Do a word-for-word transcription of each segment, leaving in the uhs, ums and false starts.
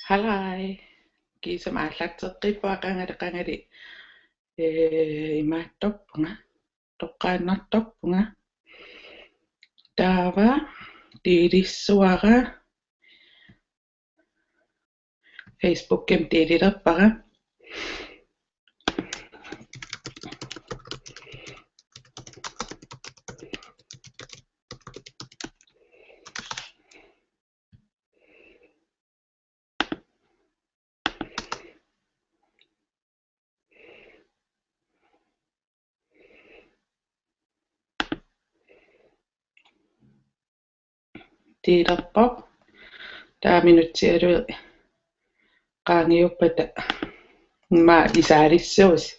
Halai. Kiisami aallarteqqippunga qangali qangali, ee, imaattorpunga. Toqqaannartorpunga. Taava delissuara. Facebookimi delilerpara. Delerpoq. Taava minutsialu qaangiuppata immaqa isaalissuusi.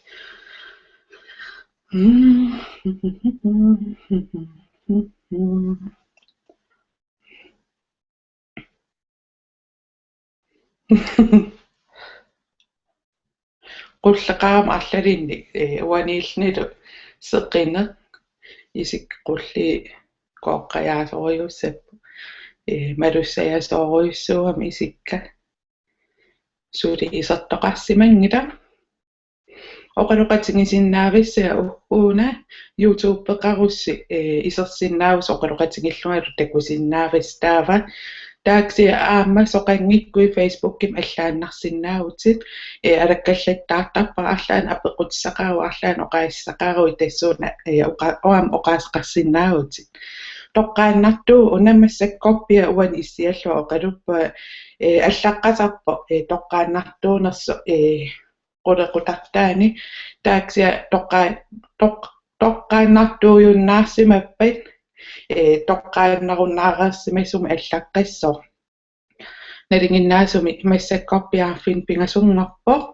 Qulleqarama arlalinnik, ee, uaniillunilu seqineq, isikka qulliit kooqqajaasorujussuupput, ee, malussajasorujussuugami isikka. Suli isertoqarsimanngilaq. Oqaloqatigisinnaavassi ugguuna, YouTubeqarussi, ee, isersinnaavusi oqaloqatigillungalu takusinnaavassi taava. Taava kisianni aamma soqanngikkuit Facebookimi allaannarsinnaavutit, ee, alakkallattaartarpara arlaannik apeqqutissaqaruit, arlaannik oqaasissaqaruit tassuuna, ee, oqa-, aamma oqaaseqarsinnaavutit. Toqqaannartuuvoq una massakkorpiaq uani issiallunga oqaluppunga, ee, allaqqasarpoq, ee, toqqaannartuunersoq, ee, qulequtartaani, taava kisianni toqqa-, toq-, toqqaannartuujunnaarsimappat, ee, toqqaannarunnaarsimasumik allaqqassaaq. Nalinginnaasumik massakkorpiarfik pingasunngorpoq.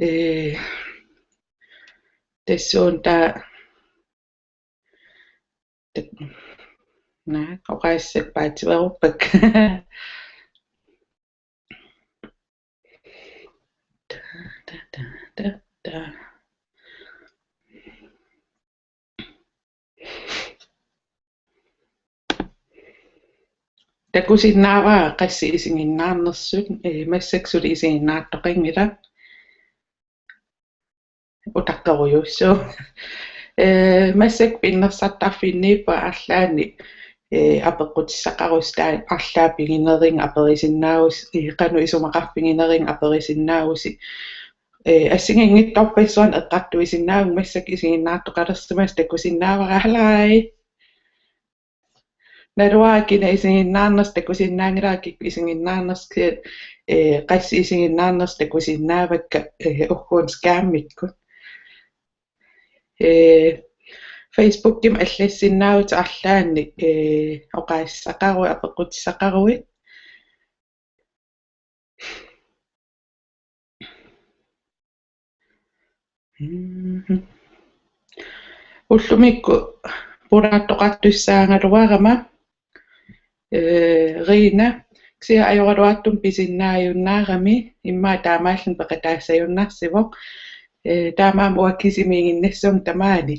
Ee, tassuuna taava Naa, oqaaseq paatsiveeruppakka. Ta, ta, ta, ta, ta. Takusinnaavara qassit isiginnaarnersut, ee, massakkut suli isiginnaartoqanngilaq. Utaqqerujussuuvoq. Ee, massakkut pinnersartarfinniippunga arlaannik, ee, apeqqutissaqarusi taava arlaat piginerinnga aperisinnaavusi, ee, qanoq isumaqarfiginerinnga aperisinnaavusi. Ee, assigiinngitsorpassuarnik eqqartuisinnaavugut, massakkut isiginnaartoqalersimasoq, takusinnaavara, halai. Naluara kina isiginnaarnersoq, takusinnaanngilara kikkut isiginnaarnersut, ee, qassit isiginnaarnersut takusinnaavakka, ee, ugguuna skærmikkut. Ee, Facebookimi allassinnaavutit arlaannik, ee, oqaasissaqaruit, apeqqutissaqaruit. Mhm. Ullumikkut pulaartoqartussaagaluarama, ee, Rina, kisianni ajoraluartumik pisinnaajunnaarami, immaqa taamaalluni peqataassajunnarsivoq, ee, taamaammat uanga kisimiiginnassaanga tamaani.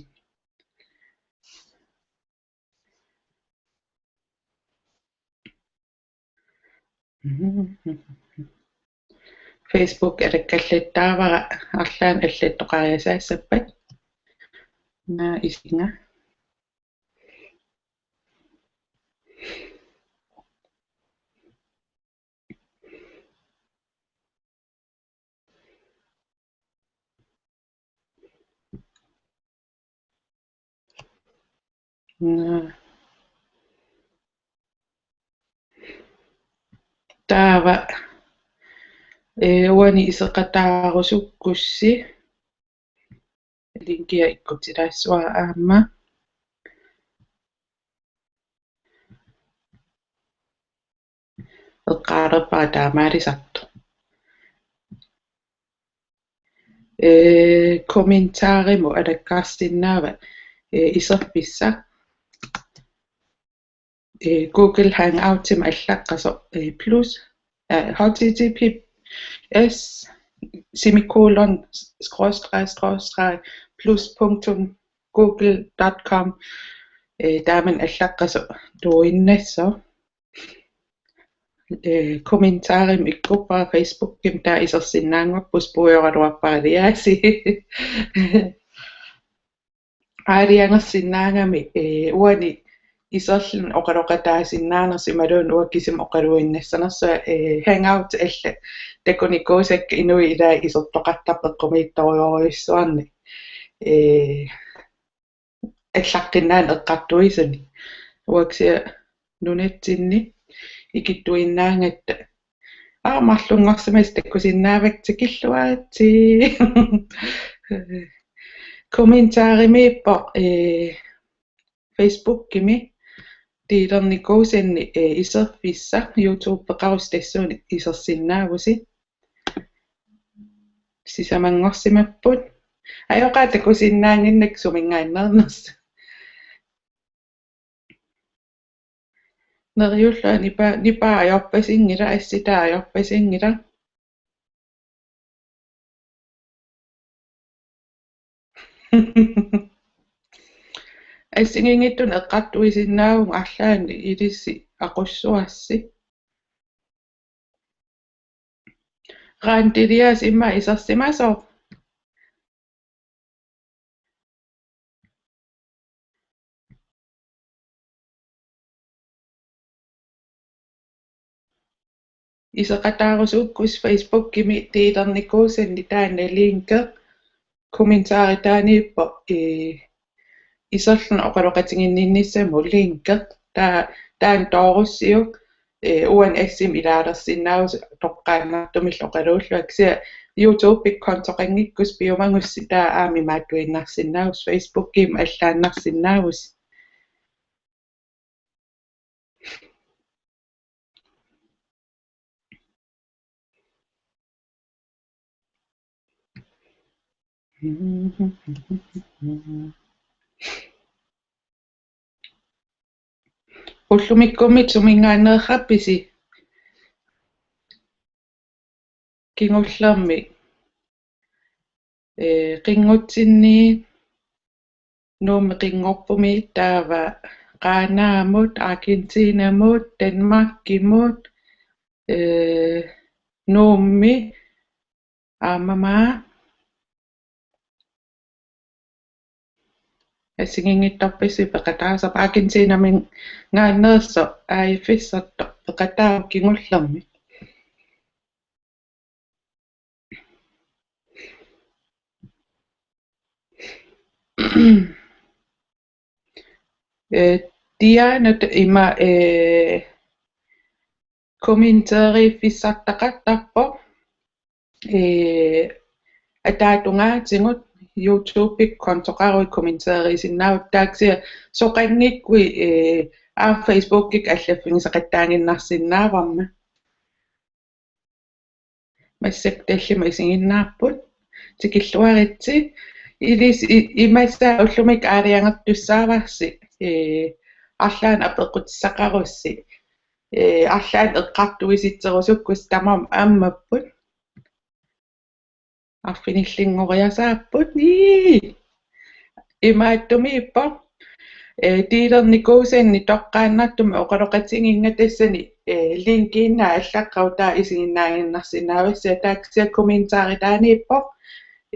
Facebook alakkallattaavara arlaannik allattoqariasaassappat. Naa isiga. Naa. Taava, ee, uani iseqataarusukkussi. Linkia ikkutilaassavara aamma. Eqqaalerpara taamaalisartoq. Ee, kommentarimut alakkarsinnaavat, ee, iserfissaq. Ee, Google Hangoutimi allaqqasoq, ee, plus, ee, H T T P S semikolon skråstreg skråstreg plus punktum google dot com, ee, taamani allaqqasoq tuuinnassaaq. eh, kommentarimi ikkuppara Facebookimi, taava isersinnaannguapput puigoraluarpara iliasi. Aalajangersinnaagami, eh, uani iserluni oqaloqataasinnaanersoq imaluunniit uanga kisimi oqaluinnassanersunga, eh, Hangout alla takunikuusakka inuit ilaat isertoqartarput eqqumiitsorujorujussuarnik. Eh, allaqqinnaani eqqartuisuni. Uanga kisianni nunatsinni ikittuinnaagatta. Aa, marlunngorsimasut takusinnaavakka, tikilluaritsi. Kommentarimiippoq, eh, Facebookimi deelernikuusanni, eh, iserfissaq, YouTubeqarussi tassuuna isersinnaavusi. Sisamanngorsimapput. Ajoqaaq takusinnaannginnakku suminngaanneernersoq. Neriullunga nipaa, nipaa ajorpasinngilaq, assitaa ajorpasinngilaq. Assigiinngitsunik eqqartuisinnaavugut arlaannik ilissi aqussuassi. Randi Elias, immaqa isersimasoq? Iseqataarusukkussi Facebookimi deelernikuusanni taanna linki kommentaritaaniippoq, eh, iserluni oqaloqatiginninnissamut linki. Taa-, taanna toorussiuk, eh, uani assimi ilaalersinnaavusi toqqaannartumillu oqaluullunga. Kisianni YouTubemi kontoqanngikkussi piumagussi taava aamma imaattuinnarsinnaavusi, Facebookimi allaannarsinnaavusi. Ullumikkummi suminngaanneerpisi? Kingullermi, eh, Qinngutsinni, Nuummi Qinngorpumi, taava Qaanaamut, Argentinamut, Danmarkimut, eh, Nuummi, aamma assigiinngitsorpassuit peqataasarput, Argentinaminngaanneersoq A F S-ertoq peqataavoq kingullermi. Eh, Diana ima, eh, kommentarifissartaqartarpoq. Eh, ataatungaatigut YouTube-ikkut kontoqaruit kommentarisinnaavutit, taava kisianni soqanngikkuit, eh, aamma Facebookikkut allaffigisaqattaaginnarsinnaavarma. Massakkut tallimat isiginnaapput. Tikilluaritsi. Ilissi i-, imassaa ullumikkut aalajangertussaavarsi, eh, arlaannik apeqqutissaqarussi. Eh, arlaannik eqqartuisitserusukkussi tamarmik ammapput. Arfinillinngoriasaapput. Ii! Imaattumiippoq. Eh, deelernikuusanni toqqaannartumik oqaloqatiginnga, tassani, eh, linkiinnaat allaqqavoq, taava isiginnaaginnarsinnaavassi, taava kisianni kommentaritaaniippoq,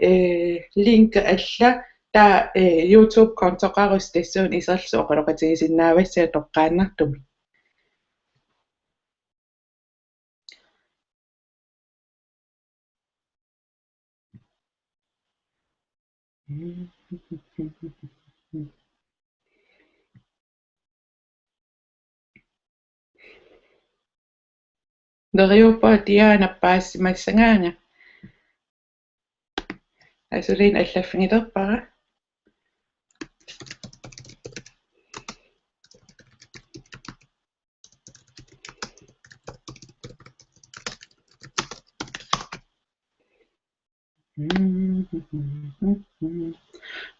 eh, linki alla, taava, eh, YouTube-kontoqarussi tassuuna iserlusi oqaloqatigisinnaavassi toqqaannartumik. Neriuppunga Diana paasimassagaanga. Asuli allaffigilerpara.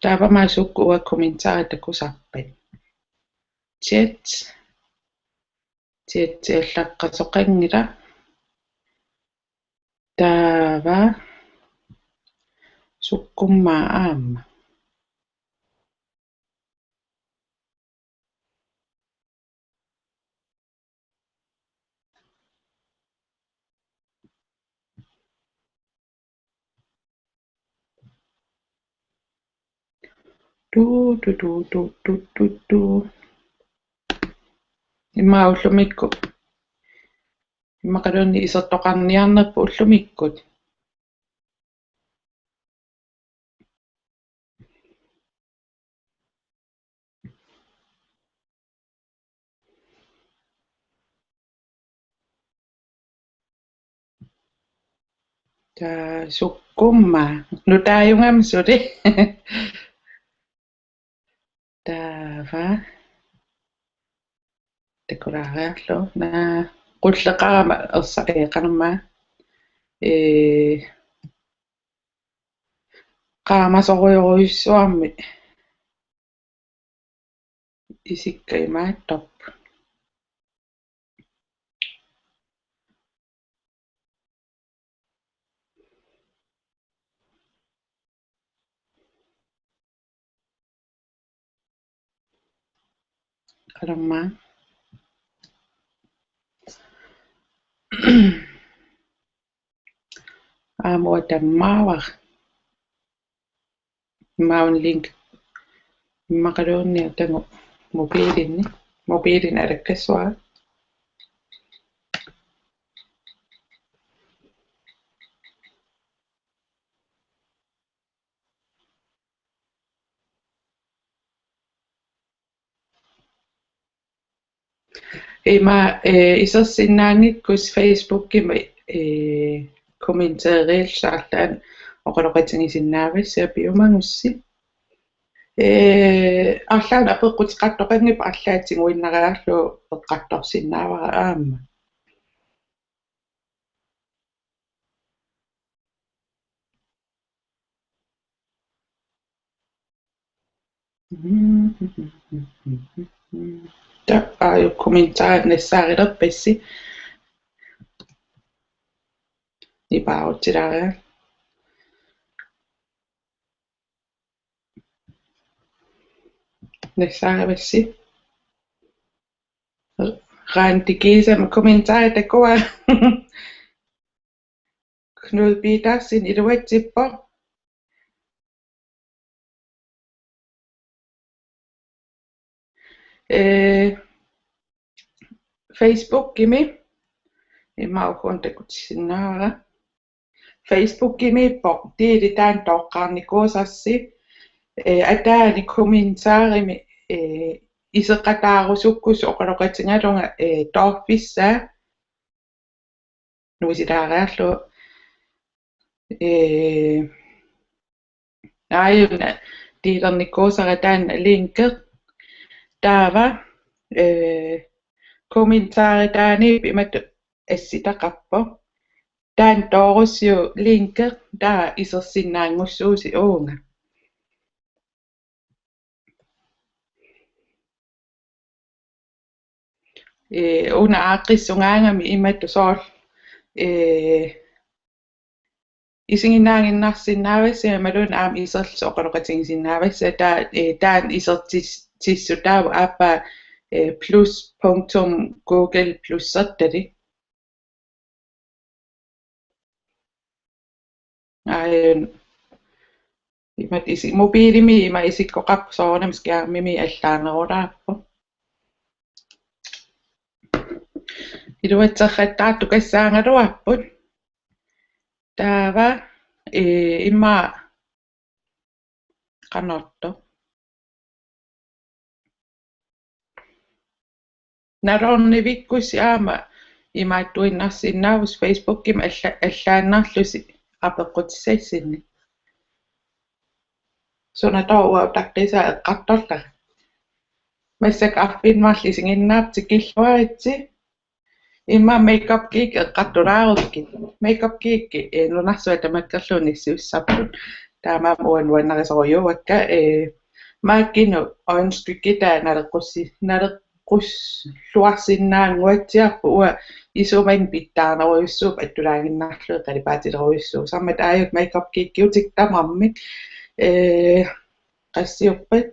Taava aamma sukkut uanga kommentarit takusarpat? Chat. Chat allaqqasoqanngilaq. Taava sukkummaa aamma. Tu, tu, tu, tu, tu, tu, tu. Immaqa ullumikkut. Immaqaluunniit isertoqarniarnerput ullumikkut. Taa, sukkumma. Nutaajugami suli. Taava. Takulaariarlugu. Naa, qulleqarama ersa-, ee, qanormaa. Ee, qaamasorujorujussuarmik. Isikka imaattorput. Qanormaa. Aamma tamaavara. Immaqa una link. Immaqaluunniit taanna mobiilinni. Mobiilinni alakkassuara. Ima, eh, isersinnaanngikkussi Facebookimi, eh, kommenteeriillusi arlaannik oqaloqatigisinnaavassi, apiumagussi. Eh, arlaannik apeqquteqartoqanngippat arlaatigut tiguinnariarlugu eqqartorsinnaavara aamma. Taava aajuku kommentarit nassaarilerpassi. Nipaarutilaariarlugu. Nassaarivassi. Randi kiisami kommentarit takuara. Knud Petersen iluatsippoq. Eh, Facebookimi. Ima uku takutissinnaavara. Facebookimiippoq, deli taanna toqqaarnikuusarsi. Eh, ataani kommentarimi, eh, iseqataarusukkussi oqaloqatigalunga, eh, toorfissaa. Nuisilaariarlugu. Eh, aajuna deelernikuusara taanna linki. Taava, eh, kommentarit taanna imatut assitaqarpoq. Taanna toorussiuk linki taava isersinnaanngussuusi uunga. Eh, una aaqqissugaangami imatut soorlu, eh, isiginnaaginnarsinnaavassi imaluunniit aamma iserlusi oqaloqatigisinnaavassi, taava, eh, taanna isertis-, tissutaavoq aappaa, eh, plus punktum google plussertalik. Aajuna. Ima isi-, mobiilimi ima isikkoqarpoq soorunami skærmimi allaanerulaarpoq. Iluatserrattaartukassaagaluarput. Taava, eh, ima qanortoq. Nalornivikkussi aamma imaattuinnarsinnaavusi Facebookimi alla-, allaannarlusi apeqqutissassinnik. Suna taava uanga utaqqiisaa eqqartorlara. Massakkut arfineq-marluk isiginnaarput, tikilluaritsi. Ima Makeup Geek eqqartulaarukkit. Makeup Geek, eh, nunarsuaq tamakkerlugu nassiussisarput. Taamaammat uanga nuannarisorujussuuakka, eh, MAC-inut øjenskyggitaa naleqqussi-, naleqqussuarsinnaannguatsiarpoq, uanga isumanni pitsaanerujussuupput attulaaginnarlugu qalipaatilerujussuusarmat, aajuku Makeup Geekiutit tamarmik, eh, qassiuppat?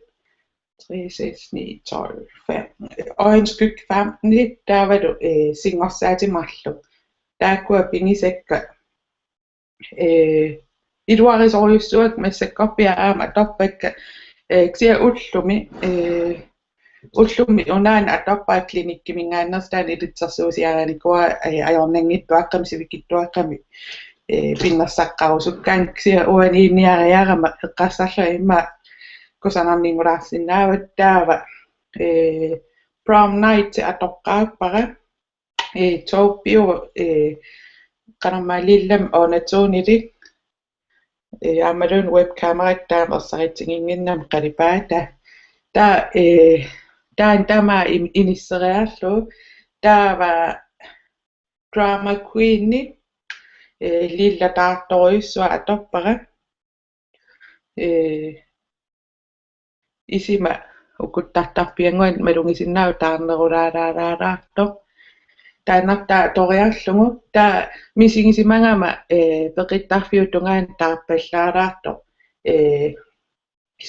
Tre, seks, ni, tolv, femten. Øjenskygge femten, taavalu, eh, singorsaatit marluk. Taakkua pigisakka, eh, iluarisorujussuakka, massakkorpiaq aamma atorpakka, Eh, kisianni ullumi, eh, ullumi unaana atorpara, klinikkiminngaanneersoq taanna ilitsersuusiarinikuuara, eh, ajornanngitsuaqqamik sivikitsuaqqamik, eh, pinnersaqqarusukkaanni, kisianni uaniinniariarama eqqarsarlunga immaqa kusanarninngulaarsinnaavara. Taava, eh, prom night atoqqaappara, eh, taupe, eh, qanormaa, lilla undertonilik, eh, aammaluunniit webkamera taama ersaritsiginnginnama qalipaataa. Taava, eh, taanna tamaat im-, inisseriarlugu. Taava drama queeni, eh, lilla taartorujussuaq atorpara. Eh, isima ukuttartarpiannguaq malugisinnaavoq taarnerulaaraaraartoq. Taannartaa atoriarlugu, taava misigisimagama, eh, peqittarfiup tungaanut taarpallaaraartoq, eh,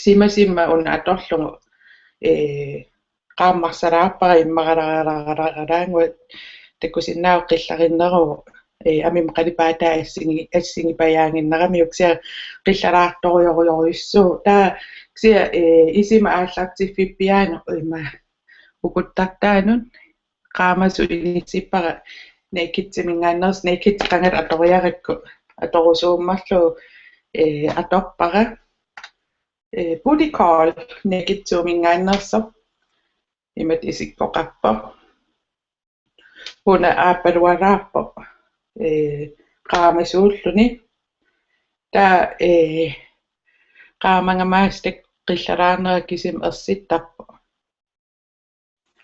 simasimma una atorlugu, eh, qaammarsalaarpara immaralaaralaaralaannguaq, takusinnaavat qillarinneruvoq, eh, amima qalipaataa assigi-, assigipajaaginnaramiuk, kisianni qillalaartorujorujorujussuuvoq. Taava kisianni, eh, isima aallartiffippiaanut ima ukuttartaanut qaamasoq inissippara, Nakediminngaanneersoq, Naked qangali atoriarakku atorusuummerlugu, eh, atorpara. Eh, booty call, Naked two-minngaanneersoq. Imatut isikkoqarpoq. Una aappalualaarpoq, eh, qaamasuulluni. Taava, eh, qaamagama assut qillalaarnera kisimi ersittarpoq.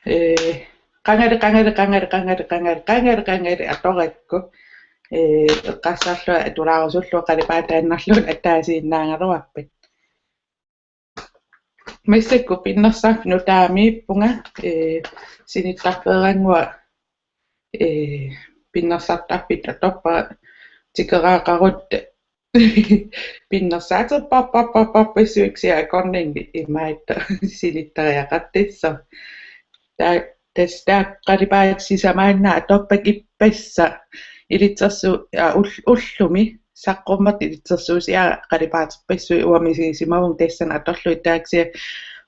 Eh, qangali, qangali, qangali atorakku, eh, eqqarsarlunga atulaarusullunga qalipaataannarluunniit ataasiinnaagaluarpat. Massakkut pinnersarfik nutaamiippunga, eh, sinittarfeerannguaq, eh, pinnersartarfik atorpara, tikeraaqarutta pinnersaaterpassuit, kisianni akornanni imaattoq sinittariaqartussaq. Taava tassa taakku qalipaatit sisamaannaat atorpakka ippassaq ilitsersu-, aa, ull-, ullumi saqqummertut ilitsersuusiaat qalipaaterpassuit, uanga misigisimavunga tassani atorlugit, taava kisianni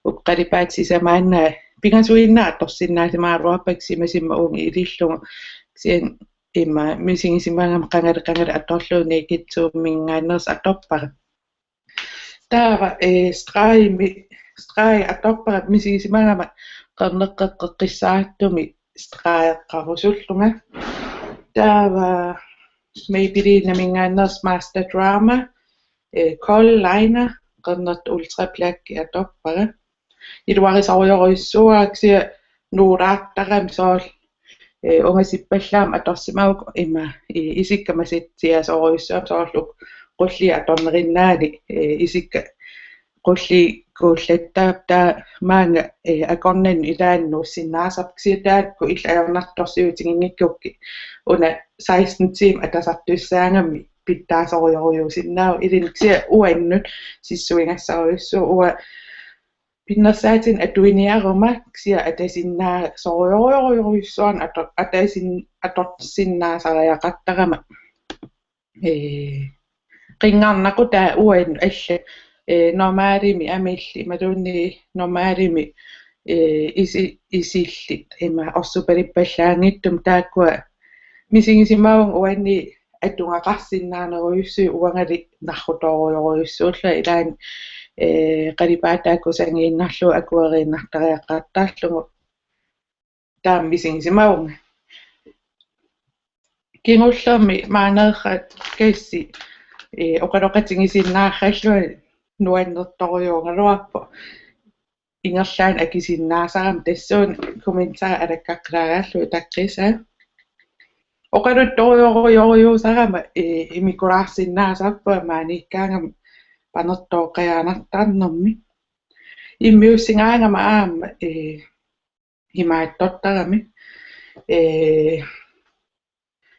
uku qalipaatit sisamaannaat pingasuinnaat atorsinnaasimagaluarpakka simasimma uunga ilillugu. Kisianni ima misigisimagama qangali qangali atorlugu Naked two-minngaanneersoq atorpara. Taava, eh, stregimi, stregi atorpara misigisimagama qerneqqeqqissaartumik stregeqqarusullunga. Taava Maybelline-minngaanneersoq Master Drama, eh, Color Liner, qernertoq Ultra Black atorpara. Iluarisorujorujussuuara, kisianni nuulaartarami soorlu, eh, ungasippallaamik atorsimagukku ima, eh, isikka masitsiasorujussuarmik, soorlu qulliit atorneriinnaani, eh, isikka qulliit kuullattaarput, taava maanga, eh, akornanni ilaanni nuussinnaasarput, kisianni taakku illit ajornartorsiutiginngikkukkit una seksten timer atasartussaagami pitsaasorujorujussuusinnaavoq ilinnut, kisianni uannut sissuigassarujussuuvoq. Uanga pinnersaatinik atuiniaruma kisianni ataasinnaasorujorujorujussuarnik ator-, ataasin-, atorsinnaasariaqartarama. Eh, qinngarnaqutaa uannut allat, eh, normalimik amillit imaluunniit normalimik, eh, isi-, isillit ima orsupalippallaanngitsumik, taakkua misigisimavunga uanni atugaqarsinnaanerujussuit, uangali narrutoorujorujussuullunga ilaanni, eh, qalipaataa kusagiinnarlugu akueriinnartariaqartarlugu. Taama misigisimavunga. Kingullermi maaneeraq kassi, eh, oqaloqatigisinnaarallugu nuannertorujuugaluarpoq. Ingerlaannaq akisinnaasarama, tassuuna kommentarit alakkaqqilaariarlugit utaqqiisaa. Oqaluttorujorujorujussuusarama, eh, imikulaarsinnaasarpunga maaniikkaangama panertooqqajaanartarnermi. Immiussigaangama aamma, eh, imaattortarami. Eh,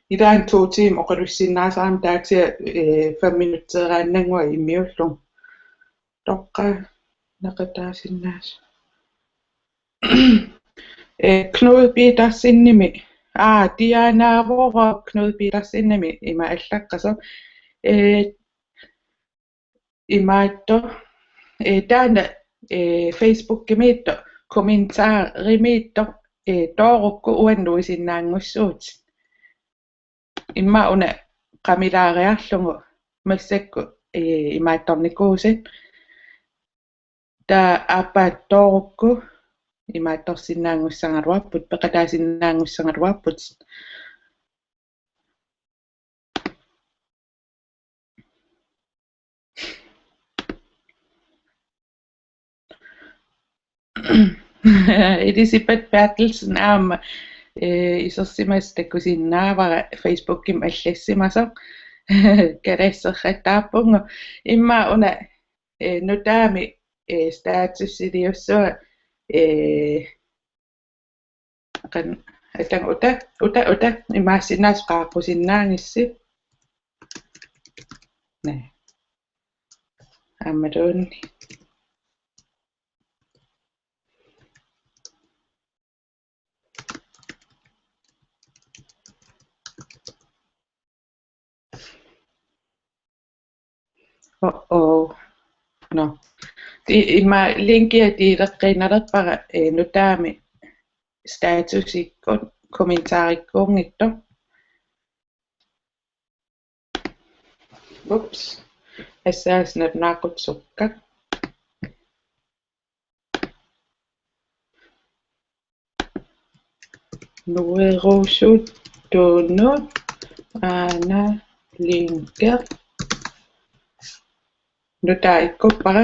ilaanni to timer oqalussinnaasarama, taava kisianni, eh, fem minutteeraannannguaq immiullugu. Toqqaannaqataasinnaasoq. Eh, Knud Petersenimi, aa, Diana Vorup Knud Petersenimi ima allaqqasoq. Eh, imaattoq. Eh, taanna ee, Facebookimiittoq, kommentarimiittoq, ee, toorukku uannut nuisinnaanngussuutit. Immaqa una qamilaariarlugu massakkut, ee, imaattornikuusit. Taava aappaat toorukku imaattorsinnaanngussagaluarput, peqataasinnaanngussagaluarput. Elisabeth Berthelsen aamma, ee, isersimasoq takusinnaavara Facebookimi allassimasoq. Kalassersattaarpunga. Immaqa una, ee, nutaami, ee, statusiliussua, ee, qan-, atang uta, uta, uta, imaassinnaavoq qaaqqusinnaagissi. Naa. Aammaluunniit. Uh-oh. Nå. Ti-, immaqa linkia tiileqqiinnalerpara, ee, nutaami statusikkut kommentarikkuunngitsoq. Ups. Assaas nalunaaqutaq sukka. Nuerusuttunut aana linki. Nutaaq ikkuppara,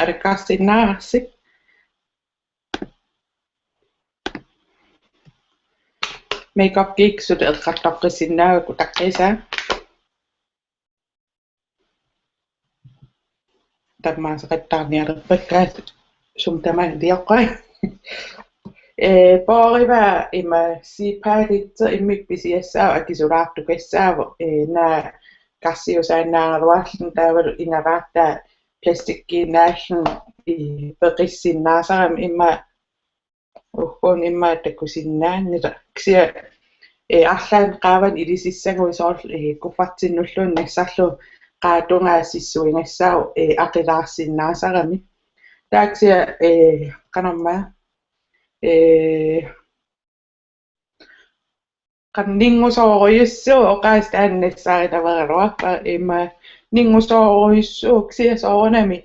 alakkarsinnaavarsi. Makeup Geek suli eqqartoqqissinnaagakku utaqqiisaa. Tammaasaqattaarnialerpakka sumut tamaat iliorpara. Ee, pooriva ima sipaalitse immikkut pisiassaavoq, akisulaartukassaapput, ee, naak karsiusaannaagaluarluni taavalu inalaartaa plastikkiinnaalluni, ee, peqissinnaasarami immaqa ugguuna immaqa takusinnaanngilaq. Kisianni, ee, arlaannik qaavani ilisissaguit soorlu, ee, kuffertinnulluunniit nassarlugu qaatungaa sissuigassaavoq, ee, aqilaarsinnaasarami. Taava kisianni, ee, qanormaa, ee, qan-, ninngusoorujussuuvoq, oqaaseq taanna nassaarilaarluarpara, ima ninngusoorujussuuvoq kisianni soorunami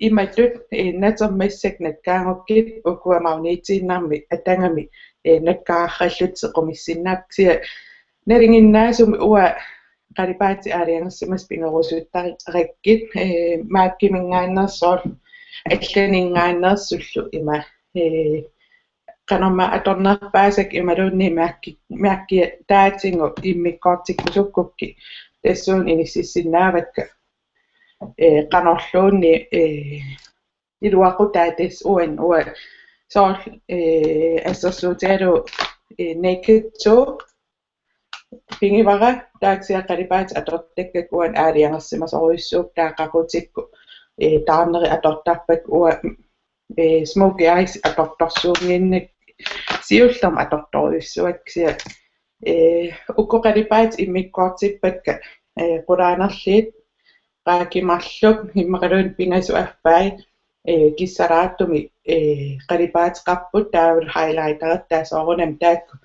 imatut, ee, natermik massakkut nakkaangukkit ukua magnetiinnarmik atagami, ee, nakkaarallutik sequmissinnaapput kisianni nalinginnaasumik uanga qalipaatit aalajangersimasut pigerusuttarakkit, ee, MAC-iminngaanneersoq allaninngaanneersullu ima, ee, qanormaa atornerpaasakka imaluunniit mærki-, mærkiataatigut immikkoortikkusukkukkit tassuuna inississinnaavakka, ee, qanorluunniit, ee, iluaqutaat tassa uani uanga soorlu, ee, assersuutigalugu, ee, Naked two pigivara, taava kisianni qalipaatit atortakkakka uani aalajangersimasorujussuupput, taava qaqutikku, ee, taarnerit atortarpakka uanga, ee, smokey eyes atortorsuunnginnakkit siullermik atortorujussuakka kisianni, ee, uku qalipaatit immikkoortippakka, ee, qulaanerliit, raaki marluk immaqaluunniit pingasut affaat, ee, kissalaartumik, ee, qalipaateqarput taavalu highlighterittaa soorunami taakku,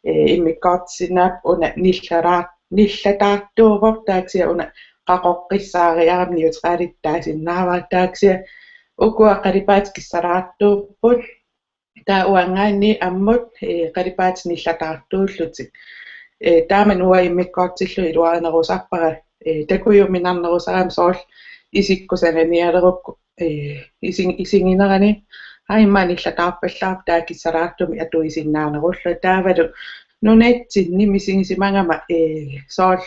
ee, immikkoortissinnaapput, una nillataar-, nillataartuuvoq, taava kisianni una qaqoqqissaariarami neutraliuttaasinnaavara, taava kisianni ukua qalipaatit kissalaartuupput. Taava uanngaanniit ammut, ee, qalipaatit nillataartuullutik. Ee, taamani uanga immikkoortillugu iluarinerusarpara, ee, takujuminarnerusarami soorlu isikkoq sananialerukku, ee, isig-, isiginerani aamma nillataarpallaarpoq taava kissalaartumik atuisinnaanerullugu. Taavalu nunatsinni misigisimagama, ee, soorlu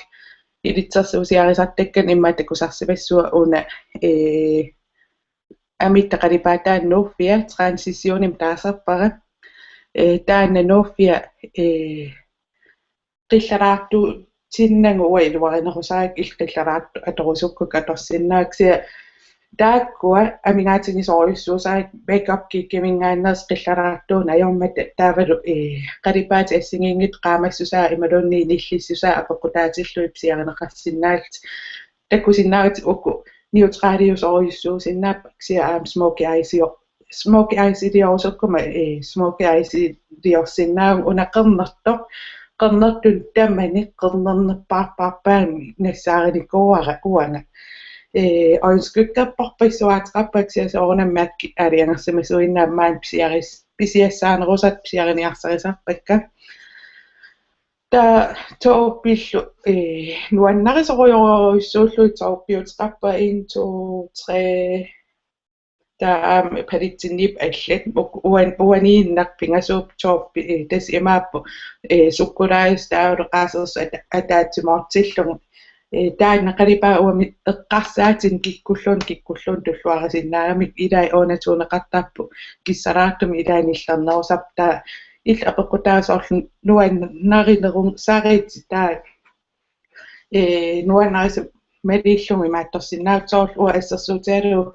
ilitsersuusiarisartakkani immaqa takusarsimassua una, ee, amitta qalipaataa nuuffia, transitionimik taasarpara. Ee, taanna nuuffia, ee, qillalaartuutinnagu uanga iluarinerusarakkit, illit qillalaartut atorusukkukku atorsinnaavat kisianni taakkua amigaatigisorujussuusarakkit Makeup Geekiminngaanneersut qillalaartuuneq ajormata taavalu, ee, qalipaatit assigiinngitsut qaamassusaa imaluunniit nillissusaa apeqqutaatillugit pisiarineqarsinnaallutik. Takusinnaavatit uku neutraliusorujussuusinnaapput kisianni aamma smokey eyesior-, Smokey eyes-iliorusukkumma, eh, smokey eyes-iliorsinnaavunga una qernertoq, qernertut tamani qernernerpaarpaarpaamik nassaarinikuuara uanga. Eh, øjenskyggerpassuaateqarpakka kisianni soorunami MAC-i aalajangersimasuinnaat maani pisiaris-, pisiassaanerusartut pisiariniarsarisarpakka. Taava taupillu, eh, nuannarisorujorujussuullugu taupiuteqarpunga en, to, tre, taava aamma palettinniipput allat uk-, uan-, uaniinnaq pingasuupput taupi, eh, tassa imaappoq, eh, sukkulaajusaq taavalu qaasersoq ata-, ataatsimoortillugu. Eh, taanna qalipaat uanga eqqarsaatinik kikkulluunniit, kikkulluunniit tulluarisinnaagamikku ilai undertoneqartarput kissalaartumik ilai nillernerusarput taava illit apeqqutaavoq soorlu nuannarinerusaritsi taava, eh, nuannarisat malillugu imaattorsinnaavat soorlu uanga assersuutigalugu,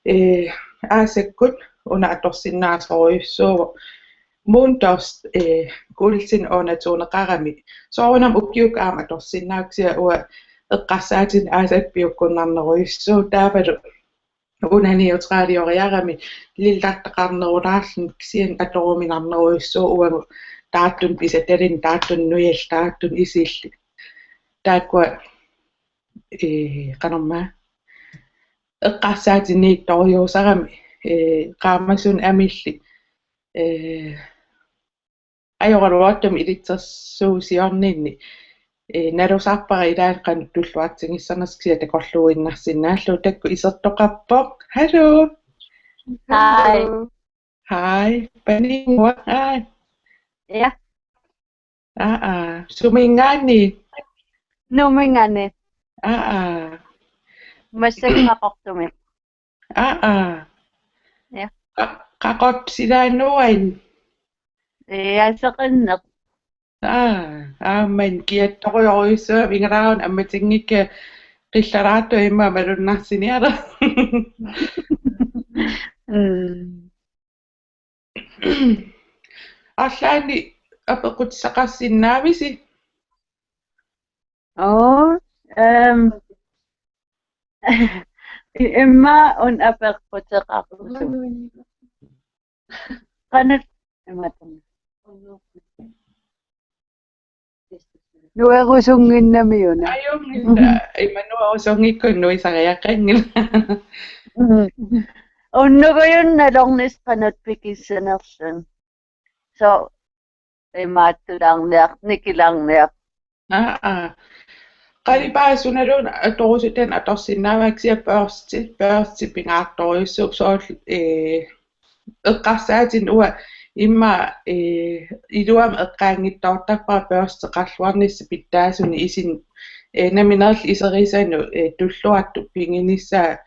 eh, aasakkut una atorsinnaasorujussuuvoq Moondust, eh, kuultin undertoneqarami. Soorunami ukiukkut aamma atorsinnaavakka kisianni uanga eqqarsaatinik aasakkut piukkunnarnerujussuuvoq taavalu una neutralioriarami lillartaqarnerulaarluni kisianni atoruminarnerujussuuvoq uagut taartunik pisatalinnut, taartunik nujallit, taartunik isillit. Taakkua, eh, qanormaa eqqarsaatiniittorujussuusarami, eh, qaamasunik amillit, eh, ajoraluartumik ilitsersuusiorninni, eh, nalusarpara ilaanni qanoq tulluartigissanersoq kisianni takorluuinnarsinnaallugu taakku isertoqarpoq. Hallo. Hej. Hej. Paninnguaq. Hej. Ja. Aa, aa. Suminngaanniit? Nuumminngaanniit. Aa, aa. Massakkut Qaqortumi. Aa, aa. Ja. Qa-, Qaqortup silaanuani? Ja, seqinneq. Aa, aamma kiattorujorujussuugami igalaarun ammatinngikka qillalaartoq immaqa malunnarsiniarlugu. Mm. Arlaannik apeqqutissaqarsinnaavisi? Oo, ehm, immaqa una apeqquteqarusumik. Qanoq imaattoq. Nuerusunnginnami una. Ajunngilaq, ima nuerusunngikkukku nuisariaqanngilaq. Mm. Unnugujunnarluni qanoq pikissanerluni. Soorlu imaattulaarniartoq, nikilaarniartoq. Aa, aa. Qalipaat sunaluunniit atorusutani atorsinnaavara kisianni børsti, børsti pingaartorujussuuvoq soorlu, eh, eqqarsaatinik uanga immaqa, eh, iluamik eqqaanngitsoortarpara børsteqarluarnissaq pitsaasunik isin-, eh, nammineerluni iserisanut, eh, tulluartoq piginissaa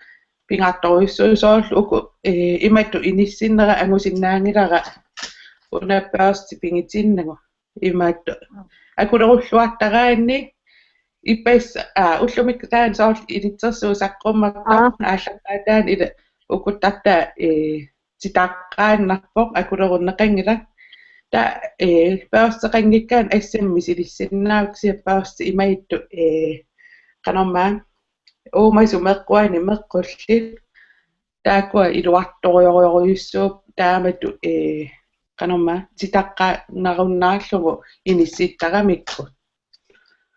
pingaartorujussuuvoq soorlu uku, eh, imatut inissinnera angusinnaanngilara una børsti pigitinnagu imaattoq. Akulerulluartaraanni ippassaq, aa, ullumikkut taanna soorlu ilitsersuut saqqummertarput aallaqqaataani ila ukuttartaa, eh, titaqqaannarpoq akulerunneqanngilaq. Taava, eh, børsteqanngikkaanni assammik misilissinnaavara kisianni børsti imaattoq, eh, qanormaa uumasut meqquanik meqqullit. Taakkua iluartorujorujussuupput taamatut, eh, qanormaa titaqqaannarunnaarlugu inissittaramikku.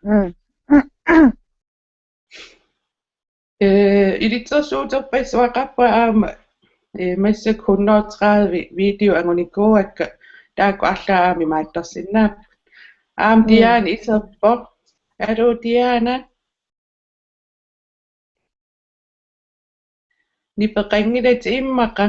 Mm. Eh, ilitsersuuterpassuaqarpunga aamma, eh, massakkut hundrede tredive video angunikuuakka taakku arlaat aamma imaattorsinnaapput. Aamma mm. Diana iserpoq. Aluu Diana. Nipeqanngilatit immaqa.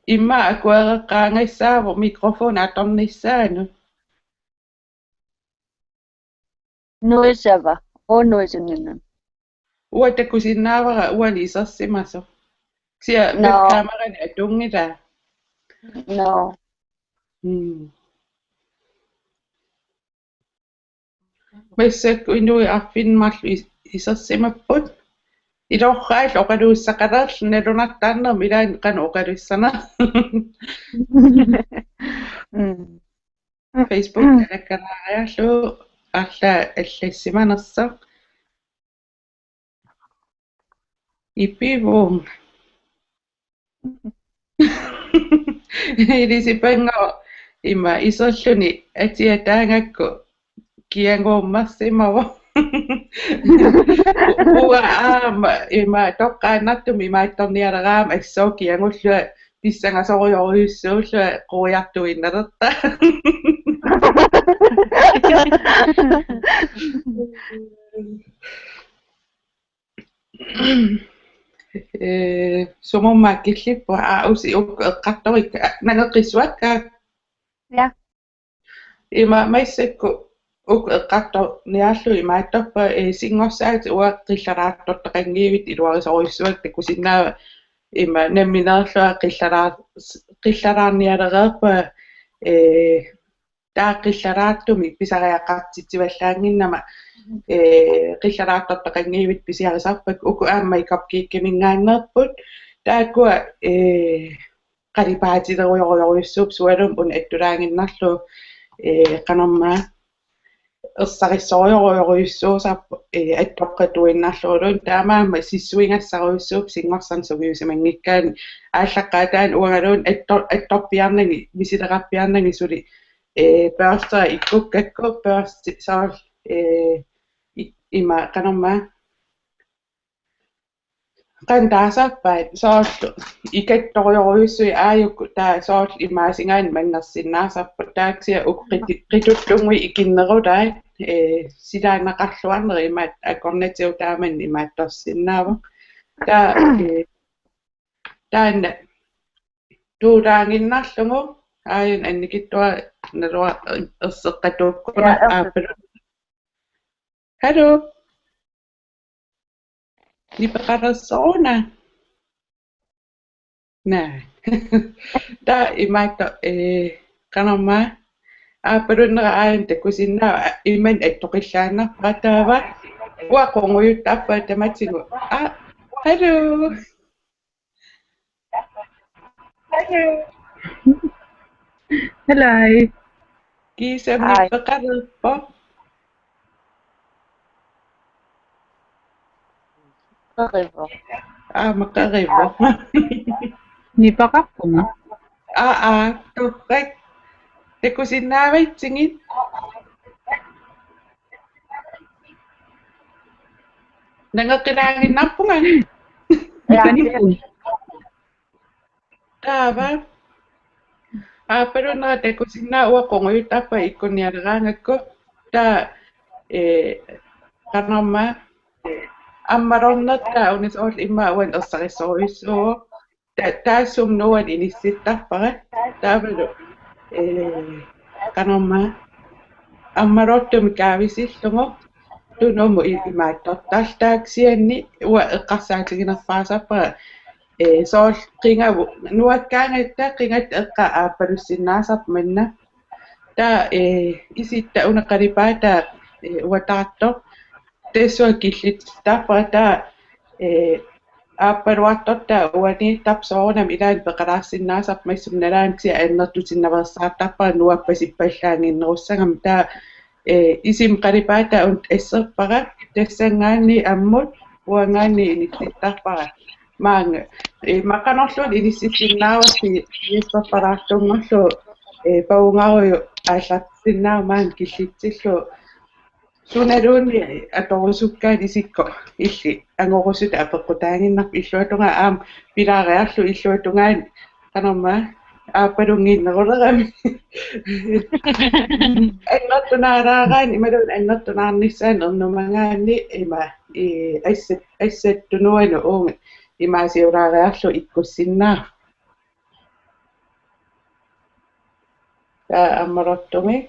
Immaqa akuereqqaangassaavoq mikrofoni atornissaanut. Nuisava, oo nuisunninun. Uanga takusinnaavara uani isersimasoq. Kisianni no. Webkameranik atunngilaa. No. Mm. Massakkut inuit arfineq-marluk is-, isersimapput. Ilorraat oqaluussaqalaarluni nalunartaarnermi ilaanni qanoq oqalussanersoq. Mm. Facebook alakkalaariarlugu. arlaat allassimanersoq. Ipivunga. Ilisipannga ima iserluni atia taagakku kianguummersimavoq. Uanga aamma ima toqqaannartumik imaattornialeraangama assut kiangullunga pissangasorujorujussuullunga quiartuinnalertaa. Ee, sumummaa killippunga, aa, usi uku eqqartorikka, aa, nangeqqissuakka. Ja. Ima massakkut uku eqqartorniarlugit imaattorpakka, ee, singorsaatit uanga qillaraartortaqanngivittut iluarisorujussuakka, takusinnaavat ima nammineerlunga qillaraar-, qillaraarnialereerpunga, ee, taava qillaraartumik pisariaqartitsivallaannginnama, ee, qillaraartortaqanngivittut pisiarisarpakka, uku aamma Cupcakeminngaanneerput. Taakkua, ee, qalipaatilerujorujussuupput, sualummik una attulaaginnarlugu, ee, qanormaa, ersarissorujorujussuusarput, ee, attoqqatuinnarluguluunniit, taamaammat sissuigassarujussuupput singorsaaneq sungiusimanngikkaanni. Aallaqqaataani uangaluunniit attor-, attorpiarnagit, misileqarpiarnagit suli, ee, børstera ikkukkakku, børsti soorlu, ee, i-, ima qanormaa, qanoq taasarpaat, soorlu ikattorujorujussuit aajuku, taava soorlu imaasigaanni manngersinnaasarput, taava kisianni uku qiti-, qitullunnguit ikinnerulaat, ee, silaannaqarluarnerit, imaattoq akornatigut taamannak imaattorsinnaavoq. Taava, ee, taanna tuulaaginnarlugu, aajuna annikitsuararlunga erseqqatuukkuna. Ja, erseq-, aappalu. Hallo. Nipeqalersoruna? Naa. Taava imaattoq, ee, qanormaa, aappalunnera aajuna takusinnaavat, aa, imannak attoqillaannarpara, taava uanga qungujuttarpunga tamatigut. Aa, hallo. Hello. Kiisami. Hi. Nipeqalerpoq? Qerivoq. Aamma qerivoq. Nipeqarpunga? Aa, aa, torrak. Takusinnaavatsigit. Nangeqqilaaginnarpunga. Ja. Taava. Aappalunnera takusinnaavat, uanga qungujuttarpunga ikkunnialeraangakku. Taava, ee, qanormaa, ammalornertaa una soorlu immaqa uannut ersarissorujussuuvoq. Ta-, taassuma nuuani inissittarpara. Taavalu, ee, qanormaa, ammalortumik kaavisillugu Tunumut i-, imaattortarluta, taava kisianni uanga eqqarsaatiginerpaasarpara, ee, soorlu qingavut, nuakkaangatta qingatta eqqaa aappalussinnaasarput manna. Taava, ee, isitta una qalipaataa, ee, uataartoq, tassunga killitsittarpara, taava, ee, aappaluartortaa uaniittarpoq, soorunami ilaanni peqalaarsinnaasarpoq, massakkut nalaani kisianni annertusinnaveersaartarpara nuappasippallaannginnerussagami. Taava, ee, isima qalipaataa una asserpara, tassanngaanniit ammut uangaanniit inissittarpara. Maanga, ee, maqanorluunniit inissisinnaavarsi, Jesper Palaartunngorlugu, ee, Pavungarujuk aallartissinnaavat maanga killitsillugu. Sunaluunniit atorusukkaat isikkoq, illit angorusutut apeqqutaaginnarpoq, illuatungaa aamma pilaariarlugu illuatungaani qanormaa aappalunnginnerulerami. Annertunaalaaraanni imaluunniit annertunaarnissaanut ernumagaanni ima, ii, assat, assat tunuanut uunga imaasiulaariarlugu ikkussinnaavoq. Taava ammalortumik